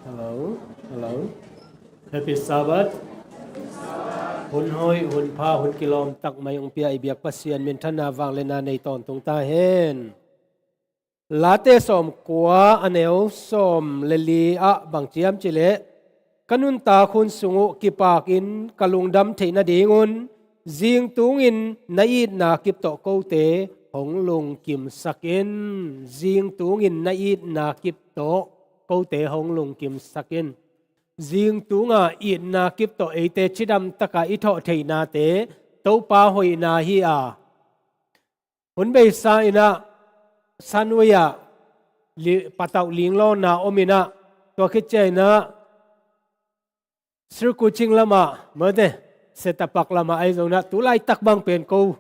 Hello, hello. Happy Sabbath. Hun hoih, hun pha, hun kilawm tak mai hong pia i biak Pasian minthanna vangliatna nei tawntung ta hen. Late sawmkua a neu sawm le li ah bang ci hiam cih leh, ka nuntak hun sung uh kipakin ka lungdam theih nadingun, zing tungin na itna kip tawh kote hong lungkimsak in. Zing tungin na itna kip tawh kote hong lungkimsak in. Zing tungah itna kip tawh eite cidam taka i thawh theihnate Topa hoihna hi a, hun beisa in ah Sunway ah li-, patauh linglawnna om in ah, tua khit ciangin ah Sirkucing lamah, mate, Setapak lamah ahi zongin ah, tu laitak bang pen ko,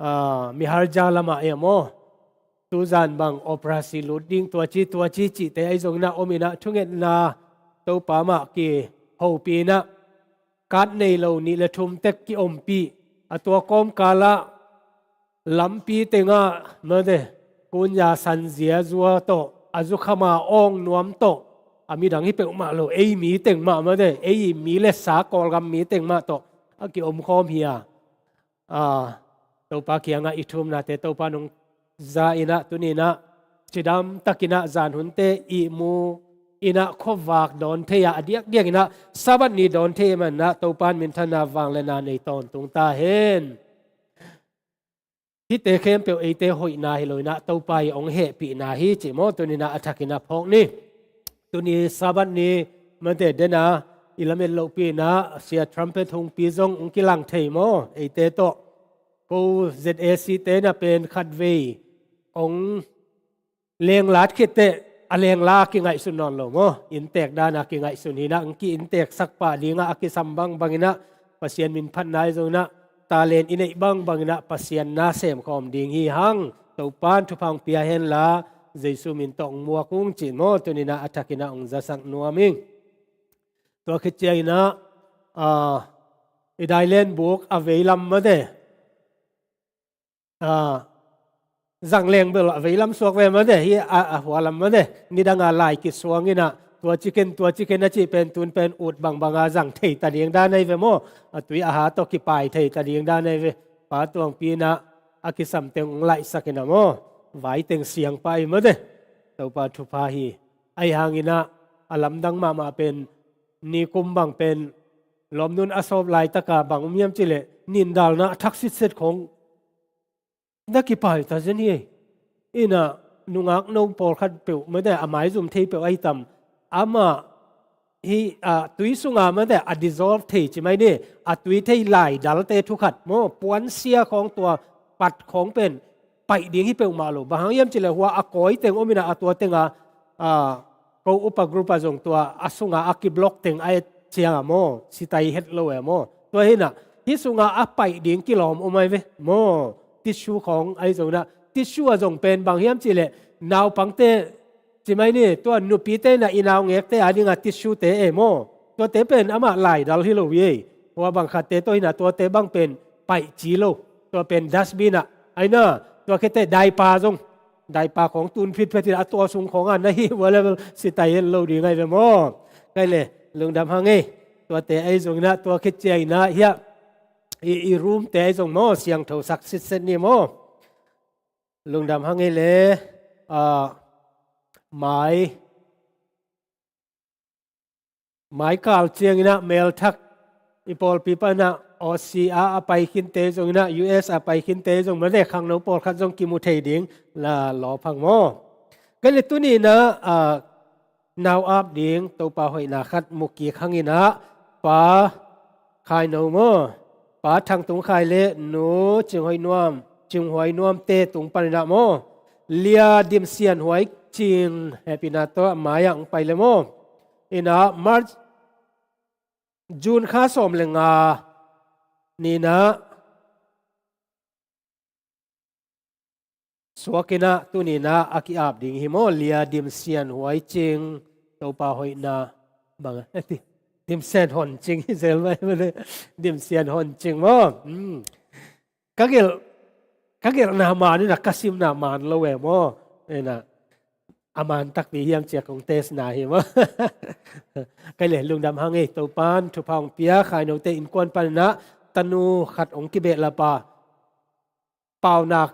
ah, Miharja lamah e maw, tuzan bang operasi lut ding tua ci, tua ci cihte ahi zongin ah om in ah, thungetna Topa mah kihopih in ah, kat nei lo nih le thum tek kiompih, a tua kawmkal ah lampi tengah, mate, kunya sanzia zua tawh, a zukham a awng nuam tawh, a midang hi peuhmah lo, ei mi teng mah, mate, ei mi le sa Kawlgam mi teng mah tawh a kiomkhawm hi a. Ah, Topa kiangah i thumnate Topa nong za in ah, tuni in ah cidam takin ah zan hunte ihmu in ah khuavak dawn thei a, a diakdiakin ah Sabbath ni dawn thei ahih manin ah Topa in minthanna vangliatna nei tawntung ta hen. Hihte khempeuh eite hoihna hi lo in ah, Topa in hong hehpihna hi cih maw, tuni in ah a thakin ah phawk ni. Tuni Sabbath ni, mate, den a i lamet lohpihna, Sia Trumpet Hungpi zong hong kilang thei maw, eite tawh. Ko Z A C te na pen khatvei hong lenglat khit teh, a lengla a kingaihsun nawn lo maw. Inntek dan a kingaihsun hi in ah, hong ki-innteksak pah ding a, a kisam bangbang in ah, Pasian min phatna ahi zongin ah, talent i neih bangbang in ah Pasian na semkhawm ding hi hang. Topa in thupha hong pia hen la, Jesu min tawh hong muak ung cih maw, tuni in ah a thakin ah hong zasak nuam ing. Tua khit ciangin ah, ah, i dailen buk a veilam, mate, ah, zang leng bel a veilam suak ve, mate, hi a, a hualam, mate, nidang a lai kisuang in ah, tua ci ken, tua ci ken a cih pen, tun pen ut bangbang a zang thei ta ding dan ahi ve maw. A tui a ha tawh kipai thei ta ding dan ahi ve. Pa Tuangpi in ah a kisam teng hong laihsak in ah maw, vai teng siang pah hi, mate. Topa thupha hi. Ahi hangin ah a lamdang mahmah pen, nikum bang pen, lawmnun a sawp laitak a bang om hiam cih leh, nindalna a thak sitset khawng na kipai ta zen hi. In ah nungak no pawlkhat peuh, mate, a maizum thei peuh ahi tam. Amah hi, ah, tui sung a, mate, a dissolve thei ci mai ni, a tui thei laidalte thu khat maw, puansia khawng, tua pat khawng pen paih ding hi peuhmah lo. Bang hang hiam cih leh hua a kawi teng om in ah, a tua teng a, ah, ko upa group ah zong tua a sung a a kiblock teng a et ciang a maw, sitai het lo e maw. Tua hi in ah, hih sung a a paih ding kilawm om ahi ve maw. Tissue khawng ahi zongin ah, tissue ah zong pen bang hiam cih leh, naupangte ci mai ni, tua nupite in ah i naungekte a ding a tissue te e maw, tuate pen amah laidal hi lo hi. Hua bang khatte tawh hi in ah, tuate bang pen paih ci lo. Tua pen dustbin ah, ahi in ah, tua khit teh diaper zong, diaper khawng tun phitphet hi in ah, a tua sung khawng a na hih ua leh bel sitai het lo ding ahi ve maw. Kei leh lungdam hang ei. Tuate ahi zongin ah, tua khit ciangin ah hiah i, i room te ahi zong maw, siangthosak sitset ni maw. Lungdam hang ei leh, ah, mai, mai kal ciangin ah mel thak, i pawlpi pan ah Aussie a, a pai khinte zongin ah, U S a pai khinte zong, mate, khangno pawlkhat zong kimu thei ding la lawp hang maw. Kei leh tuni in ah, ah, nau ap ding Topa hoihna khat mu kik hangin ah, Pa Khaino maw, Pa Thang Tung Khai le Nu Cing Huai Nuam, Cing Huai Nuam te tung panin ah maw, Lia Dim Sian Huai Cing, hehpihna tawh a mai-ah hong pai le maw. In ah March, June kha sawm le nga ni-in ah suak in ah tuni-in ah a ki-ap ding hi maw. Lia Dim Sian Huai Cing, Topa hoihna bang, Dim Sian Hon Cing hi zel mai maw le, Dim Sian Hon Cing maw. Hmm. Ka gelh, ka gelhna man in ah ka simna man lo e maw. In ah a man takpi hiam ci-a kong test na hi maw. Kei le lungdam hang ei, Topa'n thupha hong pia, Khainote innkuan panin ah tanu khat hong kibehlap a, paunak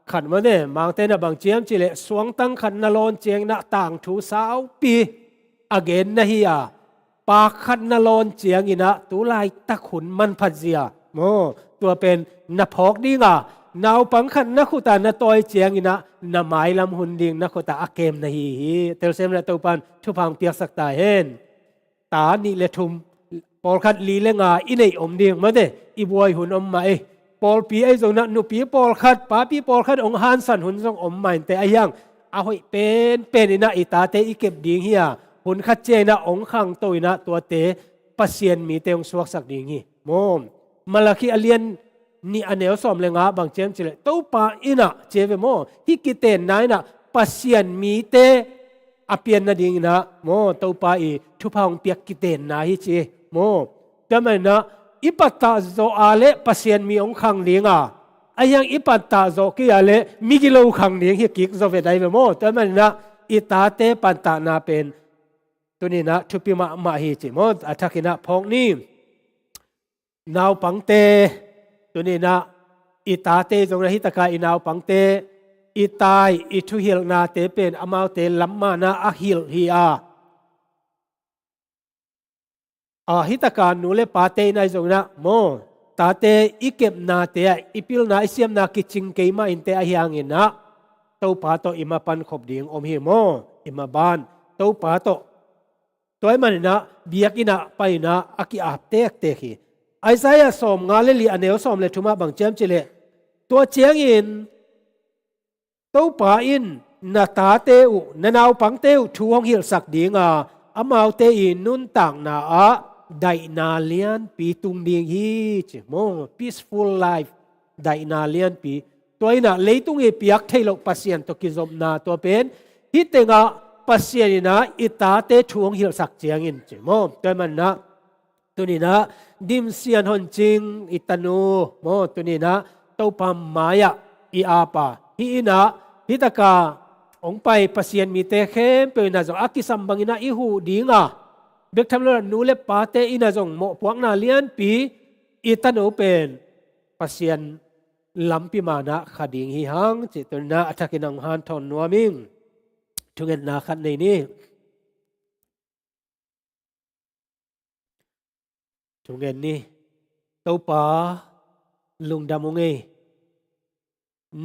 khat maw ne, Mangte in ah bang ci hiam cih leh suangtang khat na lawn ciangin ah tangthu saupi a gen na hi a, pak khat na lawn ciangin ah tu laitak hun manphat zia maw, tua pen na phawk ding a, naupang khat na khut ah na tawi ciangin ah na mailam hun ding na khut ah a kem na hi hi. Telsiam in ah Topa'n thupha hong piaksak ta hen. Ta nih le thum, pawlkhat li le nga i neih om ding maw te, i buai hun om mah ei. Pawlpi ahi zongin ah nupi pawlkhat, papi pawlkhat hong hansan hun zong om mah inteh, ahi hang a hoih penpen in ah i tate i kep ding hi a, hun khat ciangin ah hong khangto in ah tuate Pasian mite hong suaksak ding hi maw. Malakhi a lian nih a neu sawm le nga bang ci hiam cih leh, Topa in ah ci hi ve maw, hih kitenna in ah Pasian mite a pian nadingin ah maw, Topa i thupha hong piak kitenna hi ci hi maw. Tua manin ah i pattah zawh a leh Pasian mi hong khang ding a, ahi hang i pattah zawh kei a leh migilo khang ding hi kik zaw ve dai ve maw. Tua manin ah i tate pattahna pen tuni-in ah thupi mahmah hi ci maw. A thakin ah phawk ni. Naupangte, tuni-in ah i tate zong na hi tak a, i naupangte, i tai, i thuhilhnate pen amaute lam man a a hilh hi a. A, hi tak a nu le pate in ahi zongin ah maw, tate i kepnate ah i pilna i siamna kicing kei mah inteh, ahi hangin ah Topa tawh i mapan khop ding om hi maw. I maban Topa tawh. Tua ahih manin ah biakinn ah pai in ah a ki-ap tektek hi. Isaiah sawmnga le li a neu sawm le thum ah bang ci hiam cih leh, tua ciangin Topa in na tate uh, na naupangte uh thu hong hilhsak ding a, amaute i nuntakna ah daihna lianpi tung ding hi ci maw. Peaceful life, daihna lianpi. Tua in ah leitung i piak theih loh Pasian tawh kizopna, tua pen hih teng ah Pasian in ah i tate thu hong hilhsak ciangin ci maw. Tua ahih manin ah tuni-in ah Dim Sian Hon Cing i tanu maw, tuni-in ah Topa mai-ah i ap a, hih in ah hi tak a hong pai Pasian mite khempeuh in ah zong a kisam bangin ah i huh ding a, bek tham lo in ah nu le pate in ah zong mawhpuakna lianpi, i tanu pen Pasian lampi man ah kha ding hi hang cih tuni-in ah a thakin hong hanthawn nuam ing. Thungetna khat nei ni. Thungen ni. Topa, lungdam ung ei.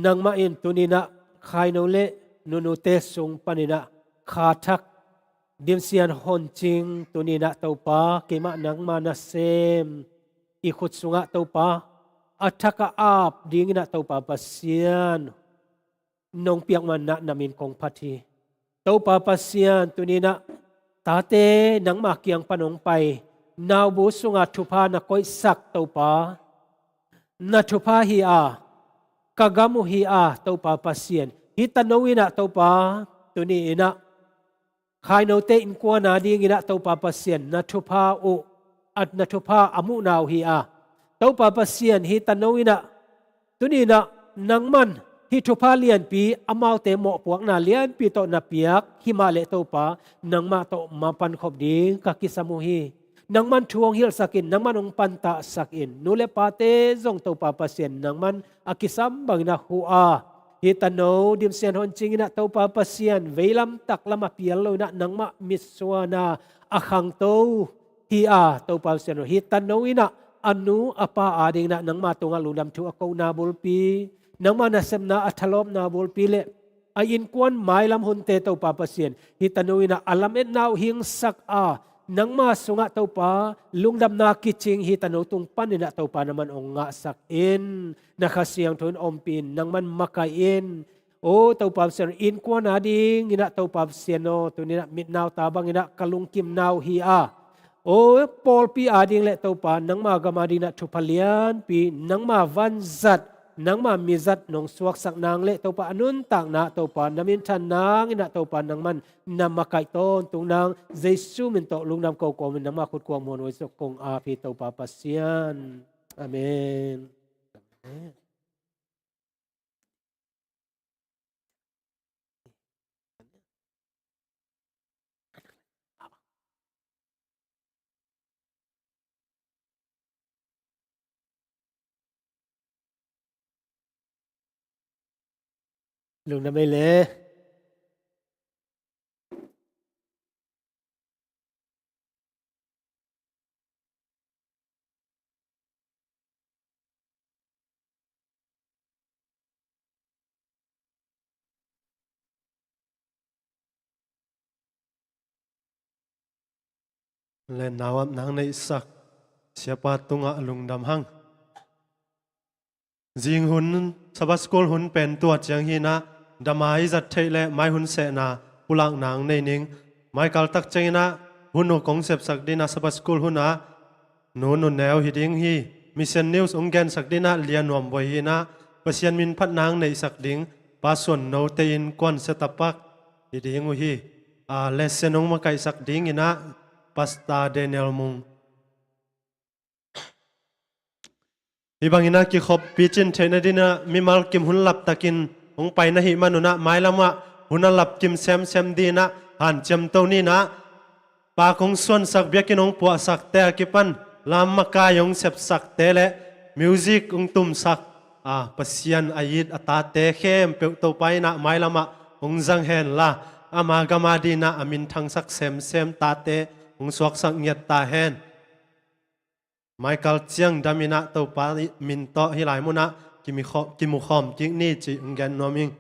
Nangmah in tuni-in ah Khaino le Nunute sung panin ah kha thak Dim Sian Hon Cing, tuni-in ah Topa, keimah nangma nasem i khut sungah Topa, a thak a ap dingin ah Topa Pasian nong piak man ah na min kong phat hi. Topa Pasian, tuni-in ah tate nangma kiang pan hong pai, naubu sungah thupha na koihsak Topa, na thupha hi a, ka gam uh hi a, Topa Pasian, hih tanu in ah Topa, tuni-in ah Khainote innkuan a dingin ah Topa Pasian, na thupha uh, at na thupha a muhna uh hi a, Topa Pasian, hih tanu in ah tuni-in ah nangman hih thupha lianpi amaute mawhpuakna lianpi tawh na piak hi mah leh Topa, nangmah tawh mapan khop ding ka kisam uh hi. Nangman thu hong hilhsak in, nangman hong pantahsak in. Nu le pate zong Topa Pasian nangman a kisam bangin ah huh a, hih tanu Dim Sian Hon Cing in ah Topa Pasian veilam taklam a pial lo in ah nangmah mitsuan a a khangto hi a, Topa Pasian aw, hih tanu in ah a nu a pa a dingin ah nangma tungah lungdam thu a kohna bulpi, nangma nasepna a thalawpna bulpi le a innkuan mailam hunte Topa Pasian, hih tanu in ah a lametna uh hingsak a, nangma sungah Topa lungdamna kicing hi ta no tung panin ah Topa nangman hong ngahsak in, na Kha Siangtho in ompih in, nangman makaih in. O Topa Pasian, innkuan adingin ah Topa Pasian aw, tuni in ah mitnau ta bangin ah ka lungkimna uh hi a, o pawlpi ading le Topa nangma gam adingin ah thupha lianpi, nangma vanzat, nangma mizat nong suaksak nang le Topa a nuntakna Topa na minthan nangin ah Topa nangman na makaih tawntung nang, Jesu min tawh lungdam ko kawmin nangma khut kuang muan huai suk kong ap hi Topa Pasian. Amen. Amen. Lungdam ei le. Lenna uh ap nang neihsak siapa tungah lungdam hang. Zing hun, Sabbath School hun pen tua ciang hi in ah, dama i zat theih le mai hun sehna pulak nang nei ning. Mai kaltak ciangin ah hun uh kong sepsak ding in ah Sabbath School hun ah Nu Nu Neu hi ding hi. Mission News hong gensak ding in ah Lia Nuam Bawi hi in ah, Pasian min phat nang neihsak ding Pa Suan Note in kuan setapak hi ding uh hi. A, lesson hong makaihsak dingin ah Pastor Daniel Mung. Hih bangin ah kikhop picin theihna dingin ah mimal kim hun laptakin hong pai na hih manun ah mailam ah hun a lapkim semsem dingin ah hanciam to ni in ah, pa kong suansak biakinn hong puahsakte a kipan lam makai hong sepsakte le music hong tumsak, a, Pasian a it a tate khempeuh Topa in ah mailam ah hong zang hen la, ama gam adingin ah a minthangsak semsem tate hong suaksak ngiat ta hen. Mai kal ciang dam in ah Topa min tawh hih lai mun ah kimi kho-, kimu khawm kik ni cih hong gen nuam ing.